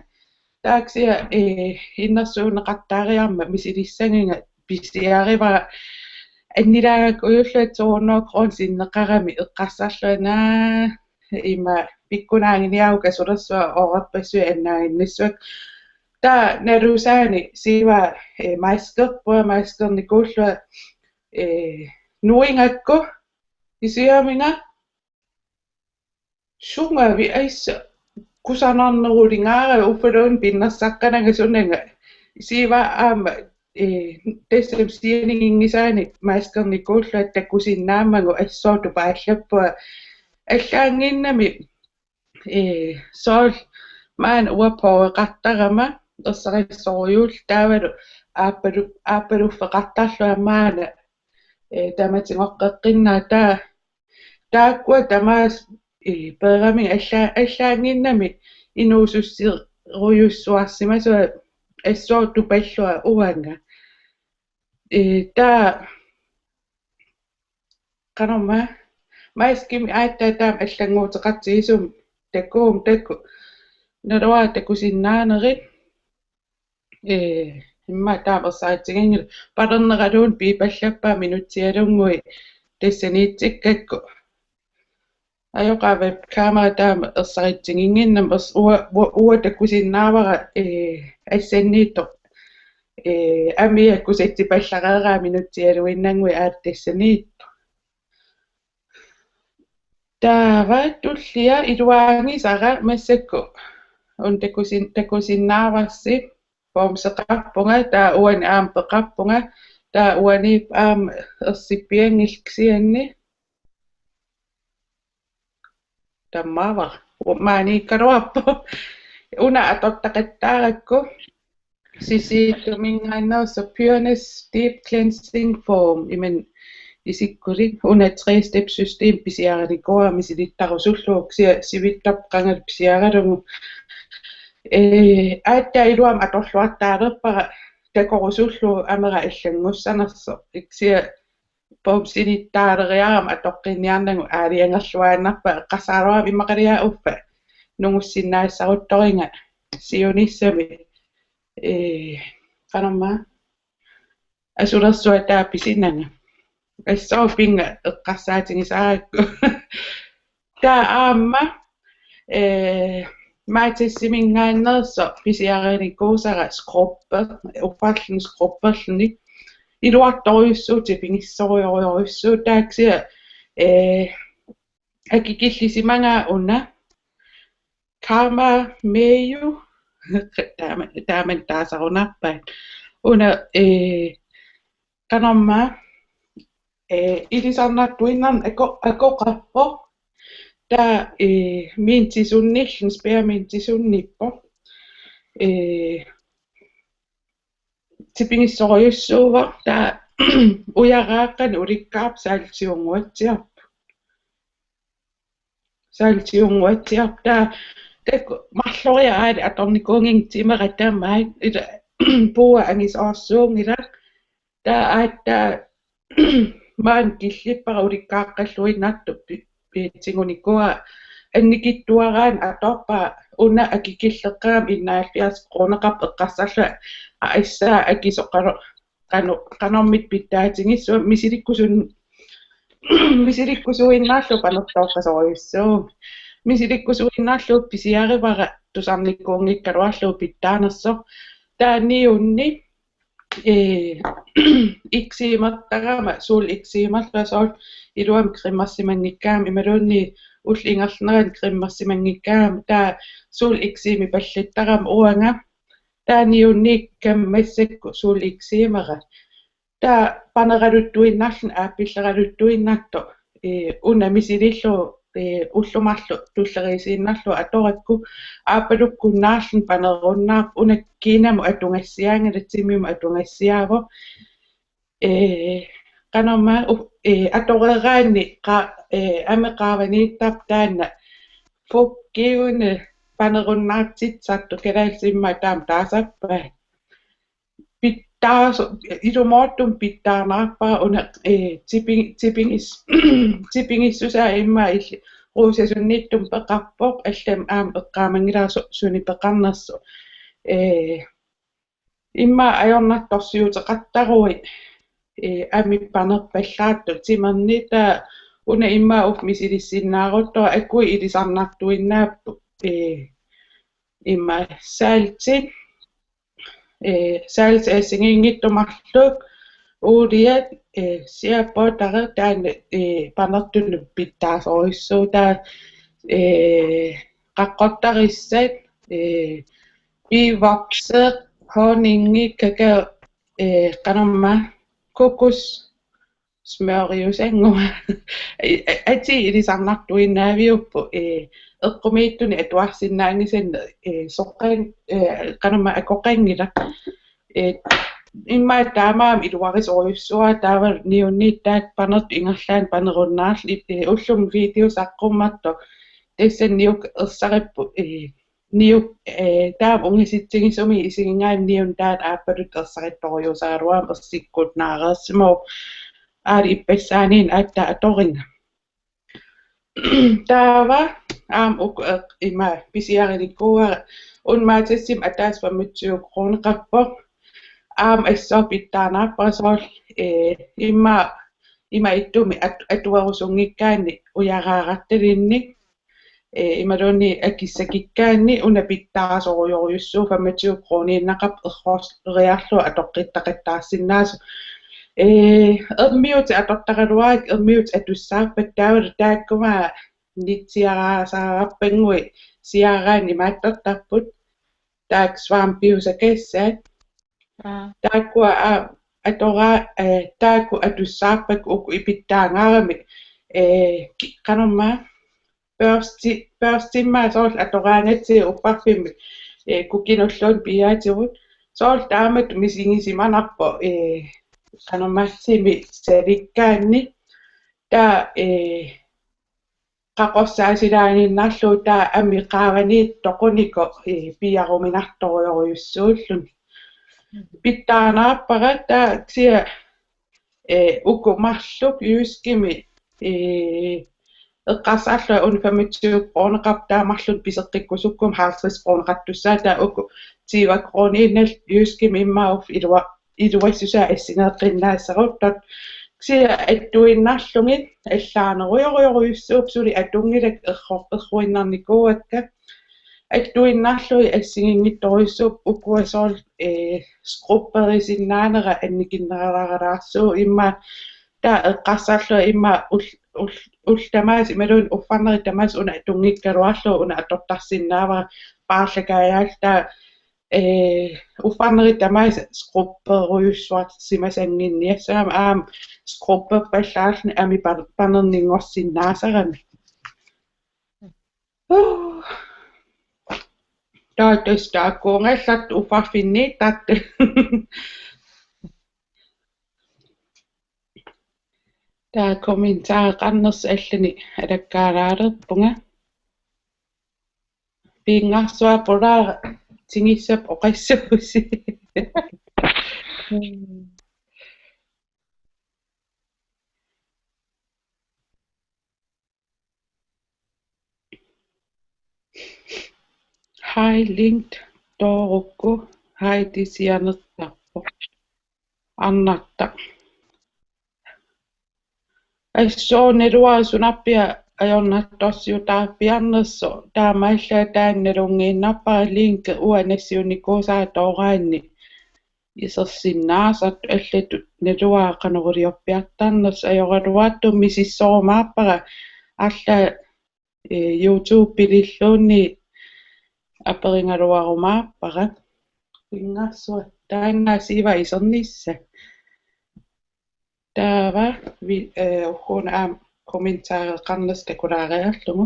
Taava kisianni, ee, innersuunneqartaariarmat misilissagiga pisiarivara annilaagakku ujullunga to hundrede kroner sinneqarami eqqarsarlunga ima pikkunaaginiaruka sulersuaq oorarpassuit annaaginnassuakka. Taava nalusaani Siva, ee, maskerpunga maskernikuullunga, ee, nuigakku kisianni uanga sungaavik aissa kusanarneruligaara uffaluunniit pinnersaqqananga sunanga. Siva aamma, ee, tassami sianiginngisaani maskernikuullunga takusinnaammagu assut tupaallappunga. Allaannginnami, ee, soorlu maanna uanga poreqartarama ersarissorujussuullunga taavalu aappalu-, aappaluffeqartarlunga maanna, ee, tamatigoqqeqqinnaaq taa-, taakkua tamaasa, ee, peerami alla-, allaannginnami inuususserujussuarsimasua assut tupallua uanga. Ee, taa-, qanormaa, maskimi aatsaat taama allannguuteqartigisumik takuuk taku-, naluara takusinnaanerit, ee, immaqa taama ersaritsiginngilaq, palerneraluunniit piipallappaa minutsialunnguit tassaniitsikkakku. Ajoqaava kamera taama ersaritsiginnginnami ers-, ua-, ua-, uanga takusinnaavara, ee, assanniittoq, ee, amia kusatsipallareeraa minutsialuinnannguit aatsaat tassaniittoq. Taava tullia iluaagisara massakkut una takusin-, takusinnaavarsi formseqarpunga, taava uani aamma peqarpunga, taava uani aamma ersippianngilaq kisianni. Tamaava. Maaniikkaluarpoq. Una atortaqattaarakku. Sisittuminngaanneersoq Pureness Deep Cleansing Foam. Imannak isikkulik. Una three-step system pisiarinikuuara misilittarusullugu kisianni sivitsorput qangali pisiaralugu. Ee, aatsaat iluamik atorluartaalerpara takorusullugu amera allanngussanersoq. Kisianni formsinittaaleriarama atoqqinniarnagu aalajangerluinnarpara, eqqarsaaruama immaqalia uffa nungussinnaassaruttoringa siunissami, ee, qanormaa, asulersuaq taava pisinanga. Assut pinnga eqqarsaatigisaarakku. Taava aamma, ee, Matasiminngaanneersoq pisiarinikuusara skrubber, uffarluni skrubberluni. Iluartorujussuuvoq, tipigissorujorujussuuvoq, taava kisianni, ee, akikillisimagaa una. Karma Mayo. Taama, taama taasarunarpaat. Una, ee, qanormaa, ee, ilisarnartuinnarnik ako-, akoqarpoq. Taava, ee, mintisunnilluni, spearmintisunnippoq. Ee, tipigissorujussuuvoq, taava ujaraaqqani ulikkaarpoq, saalitiunnguatsiarpoq. Saalitiunnguatsiarpoq, taava taakku marloriarlugit atornikuunnginnakku timera tamaat, ila puua angisoorsuunngilaq, taava aatsaat maani killippara, ulikkaaqqalluinnartoq pi-, pi-, tigunikuuara, annikitsuaraanni atorpara, una akikilleqqaarami enoghalvfjerds kroneqarpoq, eqqarsarlunga aassaa akisoqalo-, qano-, qanormita pitsaatigissava, misilikkusun-, misilikkusuinnarlugu panertooqqasorujussuuvoq. Misilikkusuinnarlugu pisiarivara tusarnikuunngikkaluarlugu pitsaanersoq. Taava niunni, ee, eksimertarama, sol eksimerlunga, soorlu iluamik cremersimanngikkaangama imaluunniit ullup ingerlanerani cremersimanngikkaangama, taava sol eksimipallattarama uanga. Taava niunni kammassakkut sol eksimera. Taava paneraluttuinnarluni aappilleraluttuinnartoq, ee, una misilillugu, ee, ullut marluk tulleriiinnarlugu atorakku, aappalukkunnaarluni panerunnaarpoq, una kiinamut atugassiaanngilaq, timimut atugassiaavoq. Ee, qanormaa, u-, ee, atoreeraanni qa-, ee, ameq qaavaniittarpoq, taanna fugtgivende panerunnaartitsisartoq, kalaallisut immaqa taama taasarpaat. Pitsaasoq, ilumoortumik pitsaanaarpara una, ee, tipi-, tipigis-, tipigissusaa immaqa illit ruusasunniittumik peqarpoq, allamik aamma eqqaamanngilara su-, sunik peqarnersoq. Ee, immaqa ajornartorsiuteqartaruit, ee, amip panerpallaartoq timerni, taava una immaqa uffa misilissinnaaruttorpoq, akui ilisarnartuinnaapput, ee, immaqa saaltit, ee, saaltit assigiinngitsut marluk, uuliat, ee, shea butter, taanna, ee, panertunut pitsaasorujussuuvoq, taava, ee, qaqqortarissat, ee, bivoks, honningi, kakao, ee, qanormaa, kokos, smøriusannguaq. Atii ilisarnartuinnaaviupput, ee, eqqumiitsunik atuarsinnaanngisannik, ee, soqan-, ee, qanormaa akoqanngilaq. Ee, immaqa taamaammat iluarisorujussuuara taava niunniit taakku panertut ingerlaannaq panerunnaarlugit, ee, ullumi video saqqummertoq. Tassa niuk ersarippoq, ee, niuk, ee, taama ungasitsigisumik isigigaanni niuna taanna aappaluttoq ersarittorujussuusaraluarami ersikkuunnaareersimavoq. Aali ippassaaniinneq aatsaat atoriga. Taava aamma uku, ee, ima pisiarinikuuara. Una Matasimi ataaseq femogtyve kroneqarpoq. Aamma assut pitsaanaarpara soorlu, ee, ima, ima ittumik at-, atuerusunngikkaanni ujaraarartalinnik. Ee, imaluunniit akissakikkaanni una pitsaasorujorujussuuvoq, femogtyve kroniinnaqarpoq erroriarlugu atoqqittaqattaarsinnaasoq. Ee, ermiutit atortaraluarakku, ermiutit atussaappat taavalu taakkuma nitsiaraasaarappanngui siaraanni imaattortarput. Taakku svampiusakassaat. Aa. Taakkua a-, atoraa-, ee, taakku atussaappat uku ipitsaangaaramik, ee, ki-, qanormaa, børsti-, børstimmaa soorlu atoraangatsigu upparfimmi, ee, kukinulluunniit piiaatigut. Soorlu taamatut misigisimanarpoq, ee, qanormaa simi salikkaanni. Taava, ee, qaqorsaasilaaniinnarlugu taava ami qaavaniittoq toqunikoq, ee, piaruminartorujorujussuulluni. Pitsaanaarpara taava kisianni, ee, uku marluk JYSKimi, ee, eqqarsarlunga una femogtyve kroneqarpoq taava marlunnik piseqqikkusukkuma halvtreds kroneqartussaavoq taava uku tyve kroniinnarlugit JYSKimi immaqa uffa ilua-, iluassusaa assigeeqqinnaassagutsigu. Kisianni attuinnarlugit allaanerujorujorujussuupput suli atunngilakka erro-, erruinnarnikuuakka. Attuinnarlugit assigiinngitsorujussuupput ukua soorlu, ee, scrubberisinnaanerat annikinnerulaarsuuvoq immaqa taava eqqarsarlunga immaqa ul-, ul-, ullut tamaasa imaluunniit uffarnerit tamaasa una atunngikkaluarlugu una atortarsinnaavara paarlakaajaalluta, ee, uffarnerit tamaasa scrubberujussuarsimasannginniassagama aamma scrubberpallaarluni ami pa-, panerninngorsinnaasarami. Taava tassa taakkuugallartut uffarfinniittartut. Taava kommentareqarnersut allanik alakkaalaarpunga. Pingaarsuaq pulaara tigussapput oqassuusi. Hej Link toorukku, Heidi sianertarpoq. Arnartaq. Assut naluara sunarpiaq ajornartorsiutaarpiarnersoq, taamaallaat taanna nalunngiinnarpara Link uanga nassiunnikuusara tooraanni isersinnaasartut allatut naluara qanoq iliorpiartarnersoq ajoraluartumik misissorumaarpara arlaat, ee, YouTube-illuunniit aperigaluarumaarpara. Pingaarsuaq taanna siva isernissaq. Taava vi-, ee, ugguuna aamma kommentareqarnersut takulaariarlugu.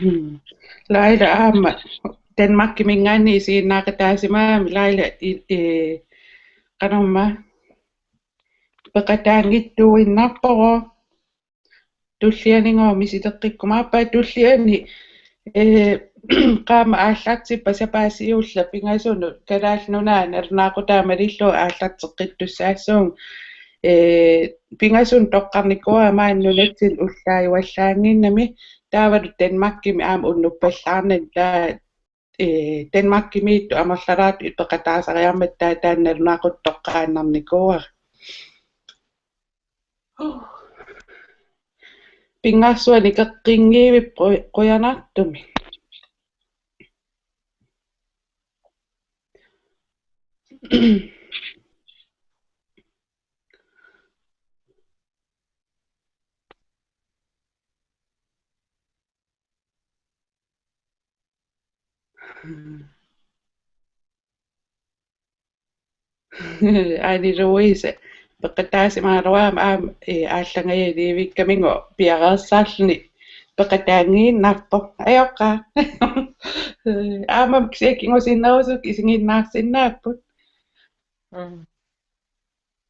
Mm. Laila aamma Danmarkiminngaanniit isiginnaaqataasimagami Laila i-, ee, qanormaa peqataanngitsuuinnarpoq. Tullianigooq misileqqikkumaarpaa tulliani, ee, qaammat aallartippat sapaatip siulleq pingasunut Kalaallit Nunaat nalunaaqutaa malillugu aallarteqqittussaassuugut, ee, pingasunut toqqarnikuuara maani nunatsinni ullaajuallaannginnami taavalu Danmarkimi aamma unnuppallaarnani taava, ee, Danmarkimiittut amerlalaartut peqataasariarmata taava taanna nalunaaqutaq toqqaannarnikuuara. Pingaarsuaq nikeqqinngivipput qujanartumik. Aani Louise, peqataasimagaluarama aamma, ee, aallangajalivikkamingo piareersarluni peqataanngiinnarpoq. Ajoqaa. Aamma kisianni kingusinnerusukkut isiginnaarsinnaapput. Mm.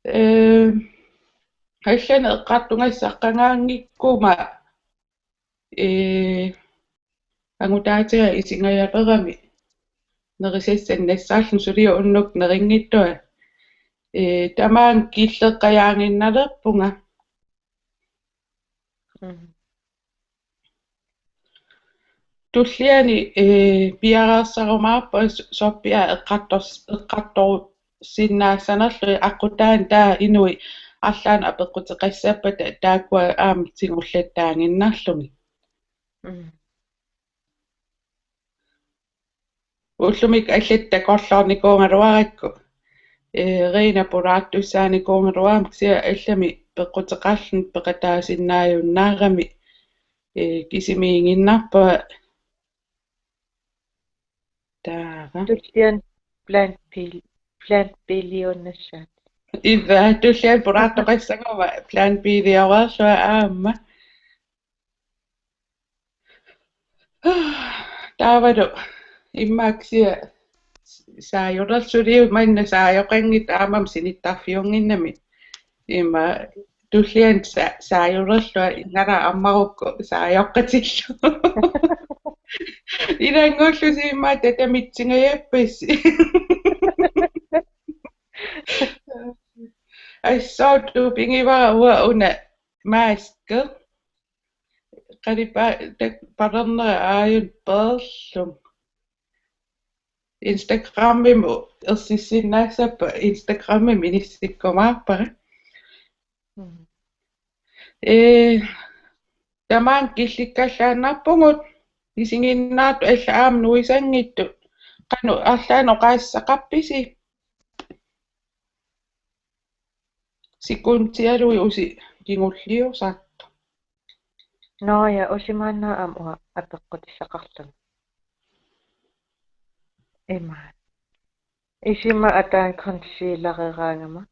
Ee, allani eqqartugassaqqagaanngikkuma, ee, angutaatiga isigajalerami nerisassannik nassaarluni suli unnuk nerinngittua. Ee, tamaanga killeqqajaaginnalerpunga. Mm. Tulliani, ee, piareersarumaarpunga s-, sorpiaq eqqartors-, eqqartorsinnaassanerlugit aqqutaani taava inuit arlaannik apeqquteqassappata taakkua aamma tigulattaaginnarlugit. Mm. Ullumikkut allatut takorloornikuugaluarakku. Ee, Reena pulaartussaanikuugaluarami kisianni allami peqquteqarluni peqataasinnaajunnaarami, ee, kisimiiginnarpunga. Taava. Tulliani plant pil-, plant piliunnassaat. Ivaa, tulliani pulaartoqassaguma plant pilioreerlunga aamma. Taavalu immaqa kisianni saajulerluni manna saajoqanngitsoq aammami sinittarfiunnginnami. Immaqa tulliani sa-, saajulerlunga ingammik ammarukku saajoqqatillugu. Ilanngullusi immaqa tatamitsigajappassi. Assut tupigivara uanga una maske. Qalipaataa palernera aajuna peerlunga. Instagramimi ersissinnaassappara, Instagramimi inissikkumaarpara. Mm. Ee, tamaanga killikkallaannarpugut isiginnaartut allat aamma nuisanngitsut. Qanoq arlaannik oqaaseqarpisi? Sekundialuit usi kingulliusartoq. Nå ja, usimaanna aamma uanga apeqqutissaqarlunga. Ima. Isima ataani concealereraangama.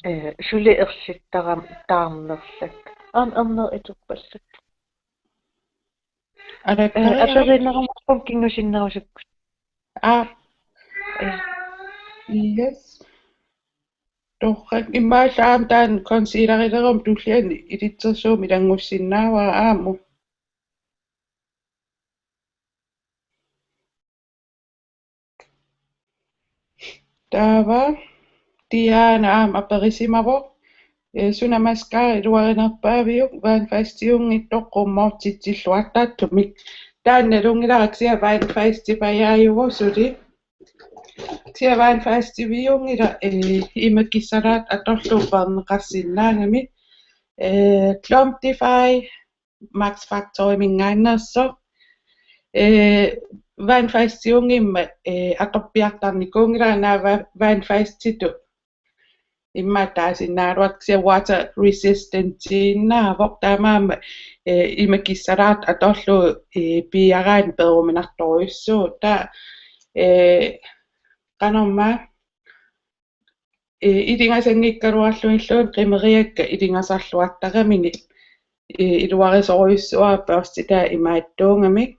Ee, suli ersittarama taarnerlak. Aamma ernerit atuppallak. Ee, alakkaria. Aperinerumaarpunga kingusinnerusukkut. Aa. Ee. Yes. Torrak immaqa aamma taanna concealerileruma tulliani ilitsersuumik ilanngussinnaavara aamma. Taava Diana aamma aperisimavoq. Ee, suna mascara iluarinerpaaviuk, vandfastiunngitsoq qummoortitsilluartartumik. Taanna nalunngilara kisianni vandfastifajaajuvoq suli. Kisianni vandfastiviunngilaq, ee, imakissalaat atorlugu peerneqarsinnaagami. Ee, Clumpify Max Factoriminngaanneersoq. Ee, vandfastiunngimmat, ee, atorpiartarnikuunngilara naak va-, vandfastitut. Immaqa taasinnaagaluartoq kisianni water resistentiinnaavoq taamaammat, ee, imakissalaat atorlugu, ee, piiaraanni peeruminartorujussuuvoq. Taava, ee, qanormaa, ee, ilingasanngikkaluarlugilluunniit qimeriakka ilingasarluartaramigit, ee, iluarisorujussuuara børstitaa imaattuugamik.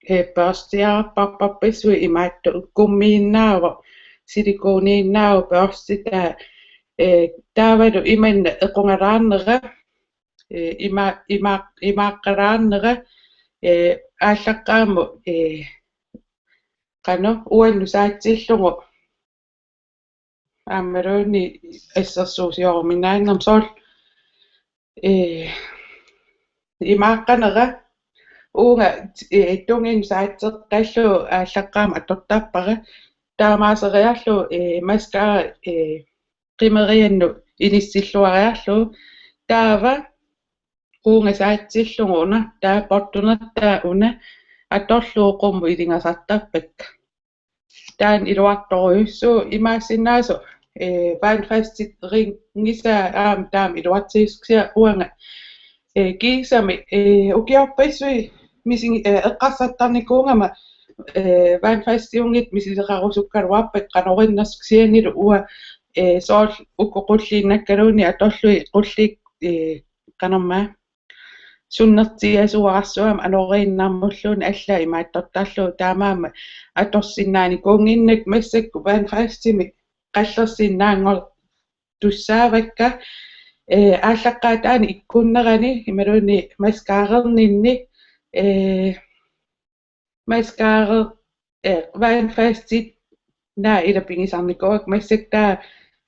Ee, børstiarpassuit imaattoq, gummiinnaavoq, silikoniinnaavoq børstitaa, ee, taavalu imanna equngalaarnera, ee, ima-, ima-, imaaqqalaarnera, ee, aallaqqaammut, ee, qanoq uannut saatsillugu aammaluunniit assersuusioruminaannarmik soorlu, ee, imaaqqanera uunga, ee, tunginnut saatseqqallugu aallaqqaammut atortarpara, taamaaseriarlugu, ee, mascara, ee, qimeriannut inissilluariarlugu, taava uunga saatsillugu una, taava portunertaa una atorlugu qummut ilingasartarpakka. Taanna iluartorujussuuvoq, imaassinnaasoq, eh, vandfasterinngisaa aamma taama iluartigissusia uanga, eh, kiisami, eh, ukiorpassuit misigi-, eh, eqqarsartarnikuugama, eh, vandfasteriunngitsut misileqarusukkaluarpakka qanoq innersoq, kisiannili uanga, eh, soorlu uku qulliinnakkaluunniit atorlugit qulliit, eh, qanormaa sunnertiasuararsuarmik anoriinnarmulluunniit allaat imaattortarlugit, taamaammat atorsinnaanikuunnginnakku massakkut vandfasterimik qallersinnaanngortussaavakka, eh, aallaqqaataani ikkunnerani imaluunniit mascarerninni, eh, mascara, eh, vandfasteri-, naa ila pigisarnikuuakka, massakkut taava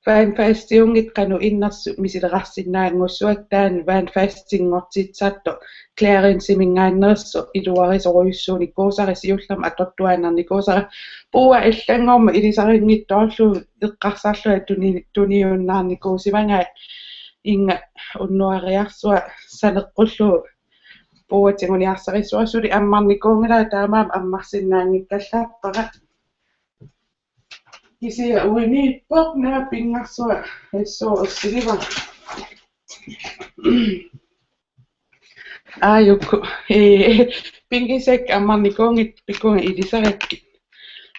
vandfasteriunngitsoq qanoq innersoq misileqarsinnaanngussuakka, taanna vandfasterinngortitsisartoq Clarinsiminngaanneersoq iluarisorujussuunikuusara, siullermik atortuaannarnikuusara. Puua allanngormat ilisarinngitsoorlugu eqqarsarlunga tuni-, tuniunnaarnikuusimagaat, inga unnuariarsuaq saneqqullugu puua tiguniarsarissuara. Suli ammarnikuunngilanga, taamaammat ammarsinnaanngikkallarpara. Kisianni uaniippoq, naa pingaarsuaq assut ersigivara. Aajuku, eh, pigisakka ammarnikuunngitsut, pikkunga ilisarakkit.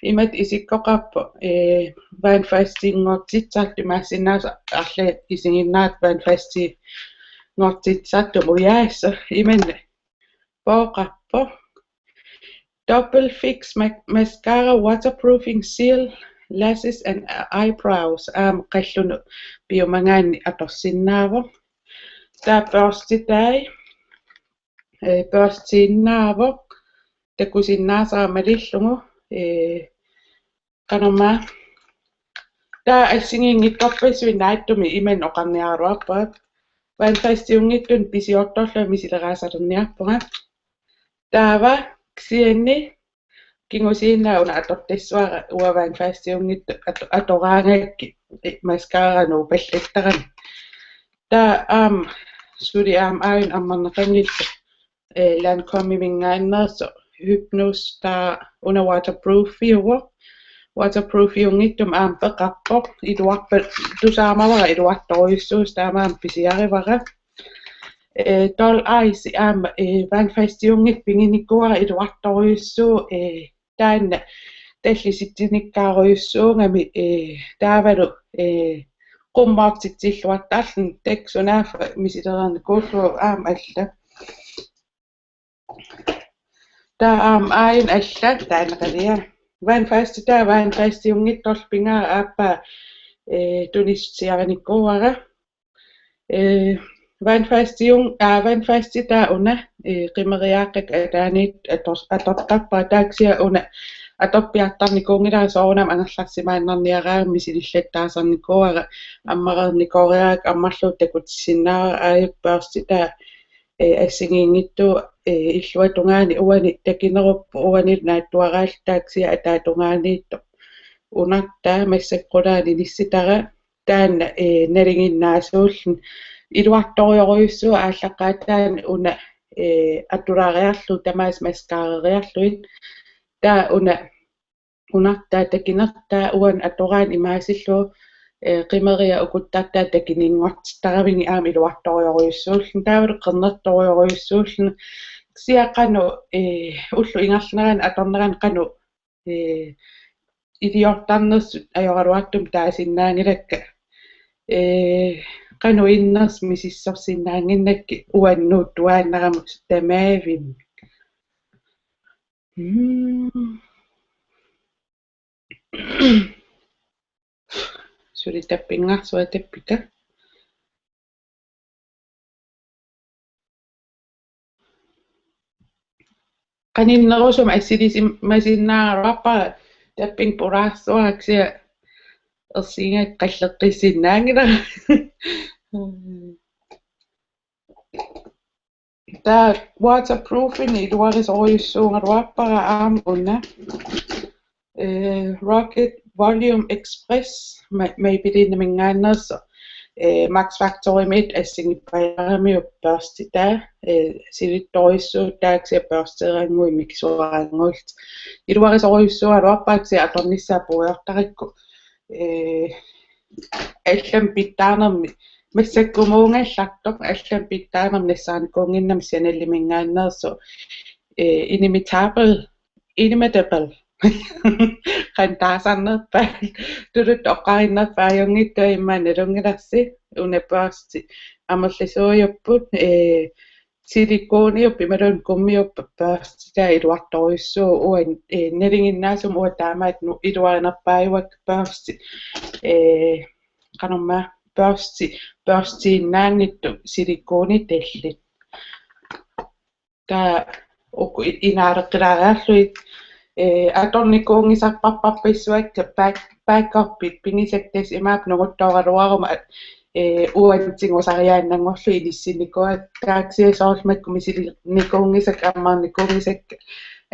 Imatut isikkoqarpoq, eh, vandfasterinngortitsisartut, imaassinnaasoq arlaat isiginnaartut vandfasterinngortitsisartut ujaassaaq, imanna pooqarpoq. Double Fix ma-, Mascara Waterproofing Seal Lashes and Eyebrows, aamma qallunut piumagaanni atorsinnaavoq. Taava børstitai, eh, børstiinnaavoq, takusinnaasara malillugu, eh, qanormaa. Taava assigiinngitsorpassuit naatsumik imannak oqarniaraluarpunga. Vandfasteriunngitsunik pisiortorlunga misileraasarniarpunga. Taava kisianni kingusinnaanera una atortassavara, uanga vandfasteriunngitsut ato-, atoraangakkit, eh, mascara nuupallattarami. Taava aamma suli aamma aajuna ammarneqanngilaq, eh, Lancômeminngaanneersoq Hypnôse, taava una waterproofiuvoq. Waterproofiunngitsumik aamma peqarpoq, iluarpat tusaamavara iluartorujussuusoq, taamaammat pisiarivara. Eh, Doll Eyes aamma, eh, vandfasteriunngitsoq piginikuuara, iluartorujussuuvoq, eh, taanna tallisitsiniikkaarujussuugami, eh, taavalu, eh, qummoortitsilluartarluni, taakku sunaaffa misilereernikuullugu aamma alla. Taava aamma aajuna alla taanna qaliaa. Vandfasti, taava vandfasteriunngitsorlu pingaarpoq, aappaa, eh, tunisiarinikuuara. Eh, vandfasteriung-, aa, vandfasti taava una, eh, qimeriaaqqakka ataaniittut ator-, atortarpara, taava kisianni una atorpiartarnikuunngilara, soorunami angerlarsimaannarniaraangama misilillattaasarnikuuara, ammareernikooriarukku ammarlugu takutissinnaavara. Aajuku børsti taava, eh, assigiinngitsuuvoq, eh, illuatungaani uani takineruppoq, uani naatsuaraalluta, taava kisianni ataatungaaniittoq unartaa, massakkut qulaani inissitara. Taanna, eh, nalinginnaasuulluni iluartorujorujussuuvoq, aallaqqaataani una, eh, atulaariarlugu tamaasa mascareriarlugit. Taava una unartaa takinertaa uani atoraanni imaasillugu, eh, qimeriat ukuttartaa takininngortittaravigit aamma iluartorujorujussuulluni, taavalu qernertorujorujussuulluni. Kisianni qanoq, eh, ullup ingerlanerani atornerani qanoq, eh, iliortarnersut ajoraluartumik taasinnaanngilakka. Eh, qanoq innersoq misissorsinnaannginnakkit uannut tuaannarama tamavimmik. Mm. Suli tappingaarsuaq tappika. Qaninnerusumik assilisimasinnaagaluarpara, tappinga pulaarsuara, kisianni ersigigakkit qalleqqissinnaanngilara. Taava waterproofinik iluarisorujussuugaluarpara aamma una, eh, Rocket Volume Express, Ma-, Maybellineminngaanneersoq. eh, Max Factorimiit assigipajaaramiuk børstitaa, eh, silittorujussuuvoq taava kisianni børsteerannguit mikisuarannguillu. Iluarisorujussuugaluarpara kisianni atornissaa puigortarakku. Eh, allamik pitsaanermik, massakkumuugallartoq, allamik pitsaanermik nassaarnikuunnginnamik Chanelimingaanneersoq, eh, Inimitable, Inimitable. Qanoq taasarnerpaat, tuluttut oqarinnerpaajunngitsoq immaqa nalunngilarsi, una børsti amerlasuujupput, eh, silikoniup imaluunniit gummiup børstitaa iluartorujussuuvoq uanga, eh, nalinginnaasumik uanga taamaattoq iluarinerpaajuakka børsti, eh, qanormaa børsti, børstiinnaanngitsut silikonitallit. Taava uku i-, inaaleqqilaariarlugit, eh, atornikuunngisarparparpassuakka back-, backupit pigisakka tassa imaappoq nunguttooraluaruma, eh, uanga tigusariaannanngorlugit ilissinnikuuakka, taava kisianni soorlu makku misilinikuunngisakka, ammarnikuunngisakka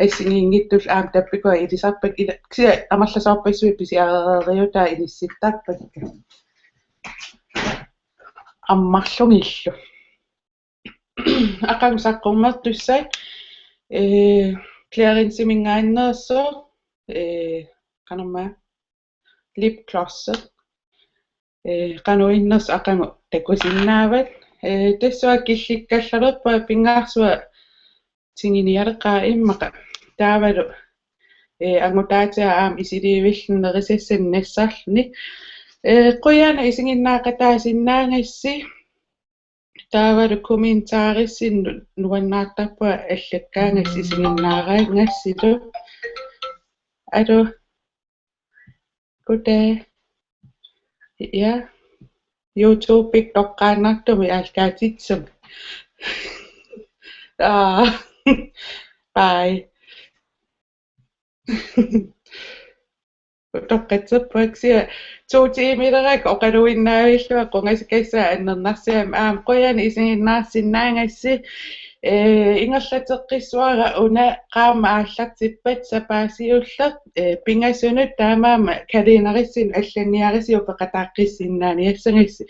assigiinngitsullu aamma tappikua ilisarpakka, ila-, kisianni amerlasoorpassuit pisiarereeriutaa ilissittarpakka. Ammarlugillu. Aqagu saqqummertussat, eh, Clarinsiminngaanneersoq, eh, qanormaa, lipglossi. Eh, qanoq innersoq aqagu takusinnaavat. Eh, tassunga killikkallalerpunga, pingaarsuaq tigunialeqaaq immaqa. Taavalu, eh, angutaatiga aamma isiliivilluni nerisassanik nassarluni. Eh, qujanaq isiginnaaqataasinnaagassi. Taavalu kommentaarissinnut nuannaartarpunga allakkaangassi isiginnaaraangassilu. Aluu. Goddag. Ja. YouTube-ikkut toqqaannartumik aallakaatitsisumik. Aa. Bye. Utoqqatserpunga kisianni to tiimilerakku oqaluinnavillunga qungasikassaa annernarsiama, aamma qujanaq isiginnaarsinnaagassi. Eh, ingerlateqqissuara una qaammat aallartippat sapaatip siulleq, eh, pingasunut taamaammat kalenderissinut allanniarisiuk peqataaqqissinnaanissagassi.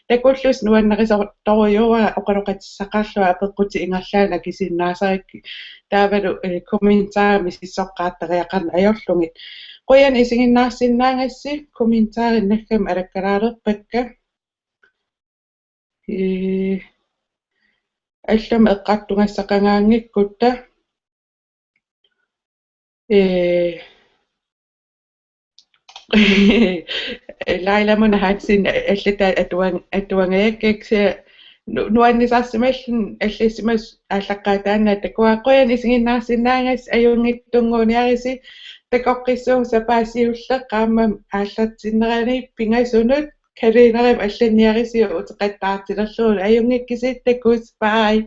Takullusi nuannarisortorujuuara oqaloqatissaqarlunga apeqqutit ingerlaannaq akisinnaasarakkit. Taavalu, eh, kommentaari misissoqqaartariaqarneq ajorlugit. Qujanaq isiginnaarsinnaagassi, kommentaarinnakkamik alakkalaalerpakka. Eh, allamik eqqartugassaqangaanngikkutta. Eh, Laila Mona Hansen, allatut atuan-, atuangajakkaksia nu-, nuannisarsimalluni allassimasut aallaqqaataannaq takuara. Qujanaq isiginnaarsinnaagassi, ajunngitsunnguuniarisi, takoqqissuugut sapaatip siulleq qaammat aallartinnerani pingasunut kalenderimik allanniarisiuk uteqattaartilerlugu, ajunngikkisi, takuss', bye.